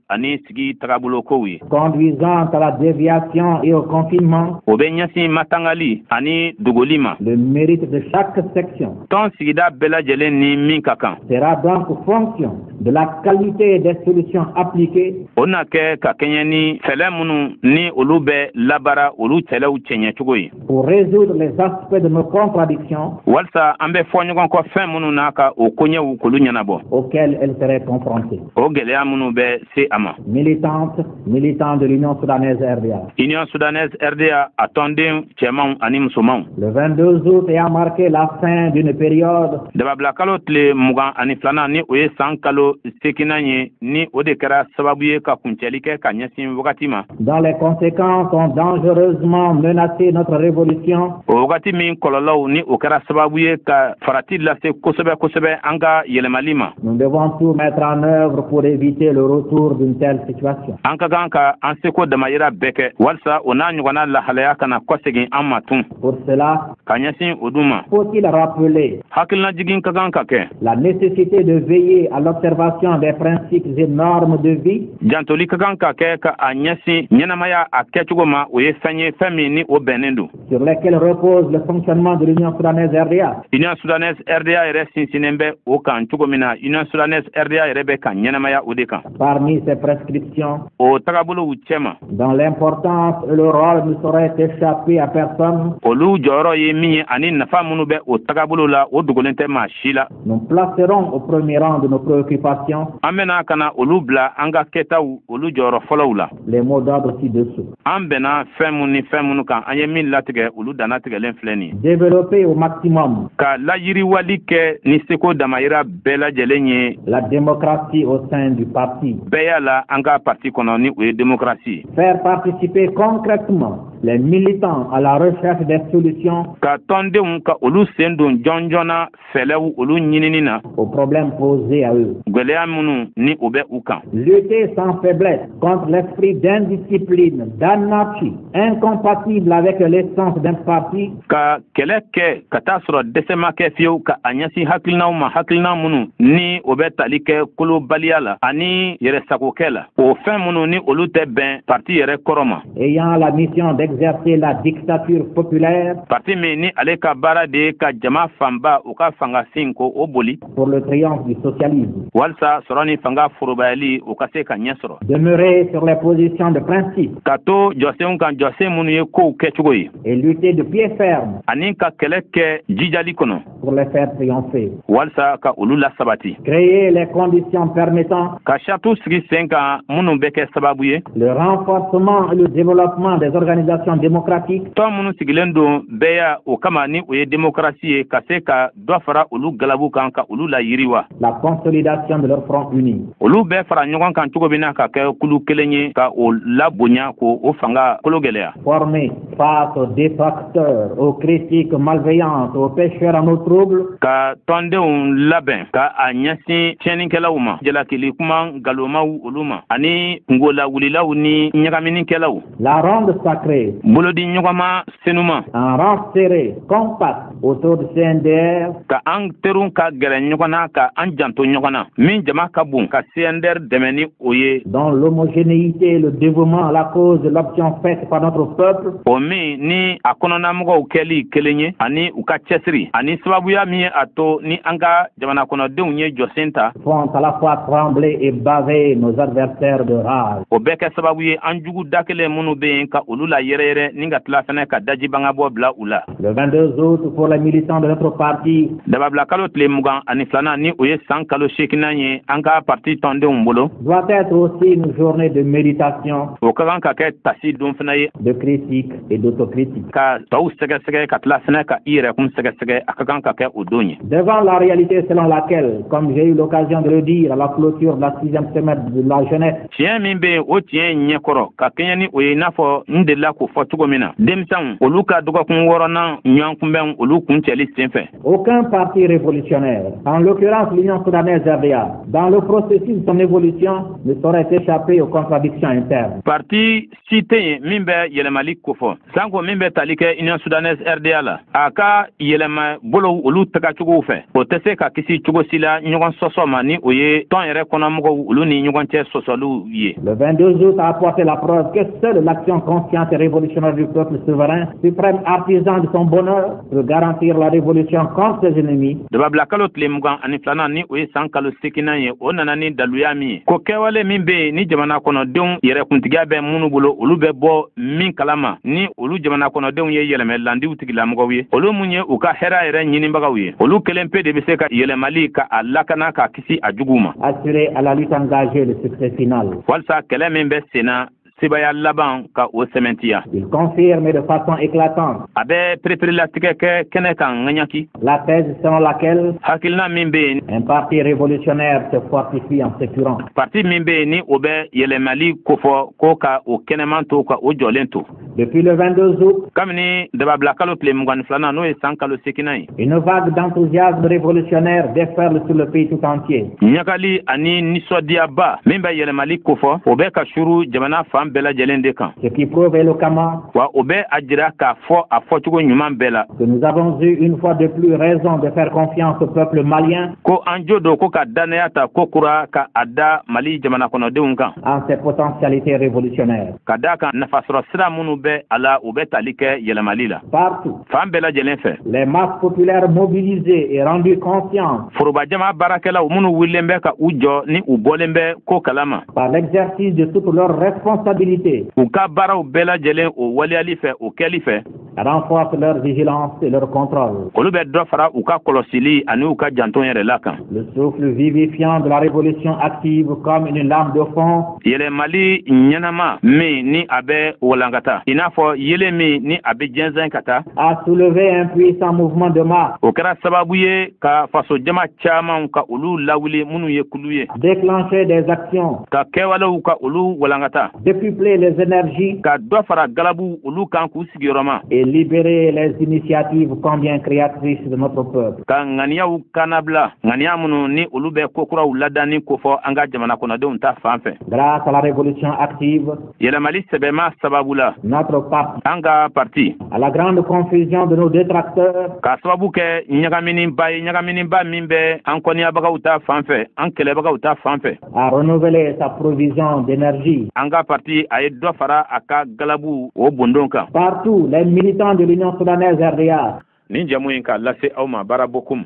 [SPEAKER 1] ani sigi tagabolo kow ye,
[SPEAKER 2] conduisant à la déviation et au confinement.
[SPEAKER 1] O bɛ ɲɛsin matangali ani dogoli ma.
[SPEAKER 2] Le mérite de chaque section
[SPEAKER 1] Tɔn sigida bɛɛ lajɛlen ni min ka kan,
[SPEAKER 2] sera donc fonction de la qualité des solutions appliquées
[SPEAKER 1] o na bɛna kɛ ka kɛɲɛ ni fɛlɛ minnu ni olu bɛ labaara, olu fɛlɛw cɛɲɛcogo ye.
[SPEAKER 2] Pour résoudre les aspects de nos contradictions
[SPEAKER 1] Walisa an bɛ fɔ ɲɔgɔn kɔ fɛn minnu na, ka o koɲɛw k'olu ɲɛnabɔ
[SPEAKER 2] auxquelles elle serait confrontée.
[SPEAKER 1] o gɛlɛya minnu bɛ se a ma.
[SPEAKER 2] Militantes, militants de l'Union soudanaise RDA.
[SPEAKER 1] Union soudanaise RDA a tɔnden cɛmanw ani musomanw.
[SPEAKER 2] Le 22 août ayant marqué la fin d'une période
[SPEAKER 1] Dababilakalo tile 22nan, ni o ye san kalo seekinan ye, ni o de kɛra sababu ye ka kuncɛli kɛ ka ɲɛsin wagati ma
[SPEAKER 2] dont les conséquences ont dangereusement menacé notre révolution,
[SPEAKER 1] o wagati min kɔlɔlɔw ni o kɛra sababu ye ka farati lase kosɛbɛ kosɛbɛ an ka yɛlɛmali ma,
[SPEAKER 2] nous devons tout mettre en œuvre pour éviter le retour d'une telle situation.
[SPEAKER 1] an ka kan ka an seko damayira bɛɛ kɛ walisa o n'a ɲɔgɔnna lahalaya kana kɔsegin an ma tun.
[SPEAKER 2] Pour cela,
[SPEAKER 1] Ka ɲɛsin o dun ma,
[SPEAKER 2] faut-il rappeler
[SPEAKER 1] hakilinajigin ka kan ka kɛ
[SPEAKER 2] la nécessité de veiller à l'observation des principes et normes de vie
[SPEAKER 1] jantoli ka kan ka kɛ ka a ɲɛsin ɲɛnamaya a kɛcogo ma, o ye fɛn ye, fɛn min ni o bɛnnen don
[SPEAKER 2] sur lesquels repose le fonctionnement de l'Union soudanaise RDA.
[SPEAKER 1] Union soudanaise RDA yɛrɛ sinsinnen bɛ o kan cogo min na, Union soudanaise RDA yɛrɛ bɛ ka ɲɛnamaya o de kan.
[SPEAKER 2] Parmi ces prescriptions,
[SPEAKER 1] O tagabolow cɛma,
[SPEAKER 2] dont l'importance et le rôle ne sauraient échapper à personne,
[SPEAKER 1] olu jɔyɔrɔ ye min ye ani nafa minnu bɛ o tagabolo la, o dogolen tɛ maa si la,
[SPEAKER 2] nous placerons au premier rang de nos préoccupations
[SPEAKER 1] an bɛna ka na olu bila an ka kɛtaw olu jɔyɔrɔ fɔlɔw la
[SPEAKER 2] les mots d'ordre ci-dessous.
[SPEAKER 1] An bɛnna fɛn mun ni fɛn minnu kan, an ye min latigɛ, olu dannatigɛlen filɛ nin ye.
[SPEAKER 2] Développer au maximum
[SPEAKER 1] Ka layiriwali kɛ ni seko damayira bɛɛ lajɛlen ye
[SPEAKER 2] la démocratie au sein du parti.
[SPEAKER 1] bɛɛ y'a la an ka parti kɔnɔ, ni o ye démocratie ye.
[SPEAKER 2] Faire participer concrètement les militants à la recherche des solutions
[SPEAKER 1] Ka tɔndenw ka olu sen don jɔn jɔnna fɛlɛw olu ɲinini na
[SPEAKER 2] aux problèmes posés à eux.
[SPEAKER 1] gɛlɛya minnu ni o bɛ u kan.
[SPEAKER 2] Lutter sans faiblesse contre l'esprit d'indiscipline, d'anarchie, incompatible avec l'essence d'un parti
[SPEAKER 1] Ka kɛlɛ kɛ ka taa sɔrɔ dɛsɛ ma kɛ fiyewu ka a ɲɛsin hakilinaw ma, hakilina minnu ni o bɛ tali kɛ kolobaliya la ani yɛrɛsagokɛ la, o fɛn minnu ni olu tɛ bɛn parti yɛrɛ kɔrɔ ma.
[SPEAKER 2] ayant la mission d'exercer la dictature populaire
[SPEAKER 1] Parti min ni ale ka baara de ye ka jama fanba u ka fangafin ko o boli
[SPEAKER 2] pour le triomphe du socialisme.
[SPEAKER 1] walisa sɔrɔ ni fanga forobayali o ka se ka ɲɛ sɔrɔ.
[SPEAKER 2] Demeurer sur les positions de principe
[SPEAKER 1] Ka to jɔsenw kan, jɔsen minnu ye kow kɛcogo ye,
[SPEAKER 2] et lutter de pied ferme
[SPEAKER 1] ani ka kɛlɛ kɛ jijali kɔnɔ
[SPEAKER 2] pour les faire triompher.
[SPEAKER 1] walisa ka olu lasabati.
[SPEAKER 2] Créer les conditions permettant
[SPEAKER 1] Ka saratiw sigi sen kan minnu bɛ kɛ sababu ye
[SPEAKER 2] le renforcement et le développement des organisations démocratiques
[SPEAKER 1] tɔn minnu sigilen don bɛɛya o kama, ni o ye démocratie ye, ka se ka dɔ fara olu galabu kan, ka olu la yiriwa,
[SPEAKER 2] la consolidation de leur front uni.
[SPEAKER 1] olu bɛɛ fara ɲɔgɔn kan cogo min na ka kɛ kulu kelen ye, ka o labonya, k'o o fanga kolo gɛlɛya.
[SPEAKER 2] Former face aux détracteurs, aux critiques malveillantes, aux pêcheurs en eau trouble,
[SPEAKER 1] Ka tɔndenw labɛn ka a ɲɛsin tiɲɛnikɛlaw ma, jalakili kuma nkalonmaw olu ma, ani kungolawulilaw ni ɲagaminikɛlaw,
[SPEAKER 2] la ronde sacrée,
[SPEAKER 1] bolodi ɲɔgɔnma senuma,
[SPEAKER 2] en rang serré, compact autour du CNDR,
[SPEAKER 1] ka an teriw ka gɛrɛ ɲɔgɔn na, ka an janto ɲɔgɔn na min jama ka bon, ka CNDR dɛmɛ ni o ye,
[SPEAKER 2] dont l'homogénéité et le dévouement à la cause de l'option faite par notre peuple
[SPEAKER 1] o min ni a kɔnɔnamɔgɔw kɛli kelen ye, ani u ka cɛsiri ani sababuya min ye a to ni an ka jamana kɔnɔdenw ye jɔsen ta,
[SPEAKER 2] font à la fois trembler et baver nos adversaires de rage.
[SPEAKER 1] o bɛɛ kɛ sababu ye an jugu da kelen minnu bɛ yen, ka olu la yɛrɛyɛrɛ ni ka tila fɛnɛ ka dajibangabɔ bila u la.
[SPEAKER 2] Le 22 août, pour les militants de notre parti,
[SPEAKER 1] Dababila kalo tile 22nan, ni o ye san kalo seekinan ye, an ka parti tɔndenw bolo,
[SPEAKER 2] doit être aussi une journée de méditation,
[SPEAKER 1] o ka kan ka kɛ tasi don fana ye,
[SPEAKER 2] de critique et d'autocritique.
[SPEAKER 1] ka tɔw sɛgɛsɛgɛ, ka tila fɛnɛ ka i yɛrɛkun sɛgɛsɛgɛ, a ka kan ka kɛ o don ye.
[SPEAKER 2] Devant la réalité selon laquelle, comme j'ai eu l'occasion de le dire à la clôture de la sixième semaine de la jeunesse,
[SPEAKER 1] Tiɲɛ min bɛ yen, o tiɲɛ ɲɛkɔrɔ ka kɛɲɛ ni o ye, i n'a fɔ n delila k'o fɔ cogo min na denmisɛnw olu ka dɔgɔkun wɔɔrɔnan ɲɔgɔn kunbɛn olu kuncɛli sen fɛ,
[SPEAKER 2] aucun parti révolutionnaire, en l'occurrence l'Union soudanaise RDA, dans le processus de son évolution, ne saurait échapper aux contradictions internes.
[SPEAKER 1] Parti si tɛ yen min bɛ yɛlɛmali kofɔ, Sanko min bɛ tali kɛ Union Soudanaise RDA la, a ka yɛlɛma bolow olu tagacogow fɛ, o tɛ se ka kisi cogo si la ɲɔgɔn sɔsɔ ma, ni o ye tɔn yɛrɛ kɔnɔmɔgɔw olu ni ɲɔgɔn cɛ sɔsɔliw ye.
[SPEAKER 2] Le 22 août a apporté la preuve que seule l'action consciente et révolutionnaire du peuple souverain, suprême artisan de son bonheur, peut garantir la révolution contre ses ennemis.
[SPEAKER 1] Dababila kalo tile 22nan, ni o ye san kalo 8nan ye, o nana ni daluya min ye ko kɛwale min bɛ yen ni jamana kɔnɔdenw yɛrɛkuntigiya bɛ minnu bolo, olu bɛ bɔ min kalama, ni olu jamana kɔnɔdenw ye yɛlɛmɛ landiw tigilamɔgɔw ye, olu mun ye u ka hɛrɛ yɛrɛ ɲinibagaw ye, olu kelen pe de bɛ se ka yɛlɛmali ka a lakana ka kisi a juguw ma.
[SPEAKER 2] Assurer à la lutte engagée le succès final.
[SPEAKER 1] Walisa kɛlɛ min bɛ senna, sebaya laban ka o sɛmɛntiya.
[SPEAKER 2] Il confirme de façon éclatante
[SPEAKER 1] A bɛ pereperelatigɛ kɛ kɛnɛ kan ŋaɲaki
[SPEAKER 2] la thèse selon laquelle
[SPEAKER 1] hakilina min bɛ yen
[SPEAKER 2] un parti révolutionnaire se fortifie en sécurant.
[SPEAKER 1] parti min bɛ yen ni o bɛ yɛlɛmali kofɔ ko ka o kɛnɛman to, ka o jɔlen to.
[SPEAKER 2] Depuis le 22 août,
[SPEAKER 1] Kabini dababila kalo tile 22nan, n'o ye san kalo 8nan ye,
[SPEAKER 2] une vague d'enthousiasme révolutionnaire déferle sur le pays tout entier.
[SPEAKER 1] ɲagali ani nisɔndiyaba min bɛ yɛlɛmali kofɔ, o bɛ ka suru jamana fan bɛɛ lajɛlen de kan.
[SPEAKER 2] Ce qui prouve éloquemment
[SPEAKER 1] Wa o bɛ a jira k'a fɔ a fɔcogo ɲuman bɛɛ la
[SPEAKER 2] que nous avons eu une fois de plus raison de faire confiance au peuple malien
[SPEAKER 1] ko an jo don ko ka dannaya ta ko kura ka a da Mali jamana kɔnɔdenw kan
[SPEAKER 2] en ses potentialités révolutionnaires.
[SPEAKER 1] ka d'a kan nafasɔrɔ sira minnu bɛ a la, u bɛ tali kɛ yɛlɛmali la.
[SPEAKER 2] Partout,
[SPEAKER 1] Fan bɛɛ lajɛlen fɛ,
[SPEAKER 2] les masses populaires mobilisées et rendues conscientes
[SPEAKER 1] forobajama baarakɛlaw minnu wulilen bɛ ka u jɔ ni u bɔlen bɛ ko kalama
[SPEAKER 2] par l'exercice de toutes leurs responsabilités
[SPEAKER 1] u ka baaraw bɛɛ lajɛlen o waleyali fɛ, o kɛli fɛ,
[SPEAKER 2] renforcent leur vigilance et leur contrôle.
[SPEAKER 1] olu bɛ dɔ fara u ka kɔlɔsili ani u ka janto yɛrɛ la kan.
[SPEAKER 2] Le souffle vivifiant de la révolution active comme une lame de fond
[SPEAKER 1] Yɛlɛmali ɲɛnama min ni a bɛ walankata i n'a fɔ yelen min ni a bɛ jɛnsɛn ka taa,
[SPEAKER 2] a soulevé un puissant mouvement de masse,
[SPEAKER 1] o kɛra sababu ye ka fasojama caman ka olu lawuli minnu ye kulu ye,
[SPEAKER 2] déclenché des actions,
[SPEAKER 1] ka kɛwalew ka olu walankata,
[SPEAKER 2] décuplé les énergies
[SPEAKER 1] ka dɔ fara galabu olu kan k'u sigiyɔrɔma,
[SPEAKER 2] et libéré les initiatives combien créatrices de notre peuple.
[SPEAKER 1] ka ŋaniyaw kannabila, ŋaniya minnu ni olu bɛ kokuraw ladanni kofɔ an ka jamana kɔnɔdenw ta fan fɛ.
[SPEAKER 2] Grâce à la révolution active,
[SPEAKER 1] Yɛlɛmali sɛbɛma sababu la,
[SPEAKER 2] notre parti,
[SPEAKER 1] an ka parti,
[SPEAKER 2] à la grande confusion de nos détracteurs,
[SPEAKER 1] k'a sababu kɛ ɲagaminiba ye, ɲagaminiba min bɛ an kɔniyabagaw ta fan fɛ, an kɛlɛbagaw ta fan fɛ,
[SPEAKER 2] a renouvelé sa provision d'énergie.
[SPEAKER 1] an ka parti a ye dɔ fara a ka galabu o bondon kan.
[SPEAKER 2] Partout, les militants de l'Union soudanaise RDA
[SPEAKER 1] Nin jamu in k'a lase aw ma, Baara Bokum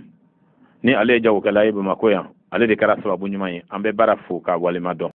[SPEAKER 1] ni ale ye jagokɛla ye Bamakɔ yan, ale de kɛra sababu ɲuman ye. An bɛ baara fo k'a walima dɔn.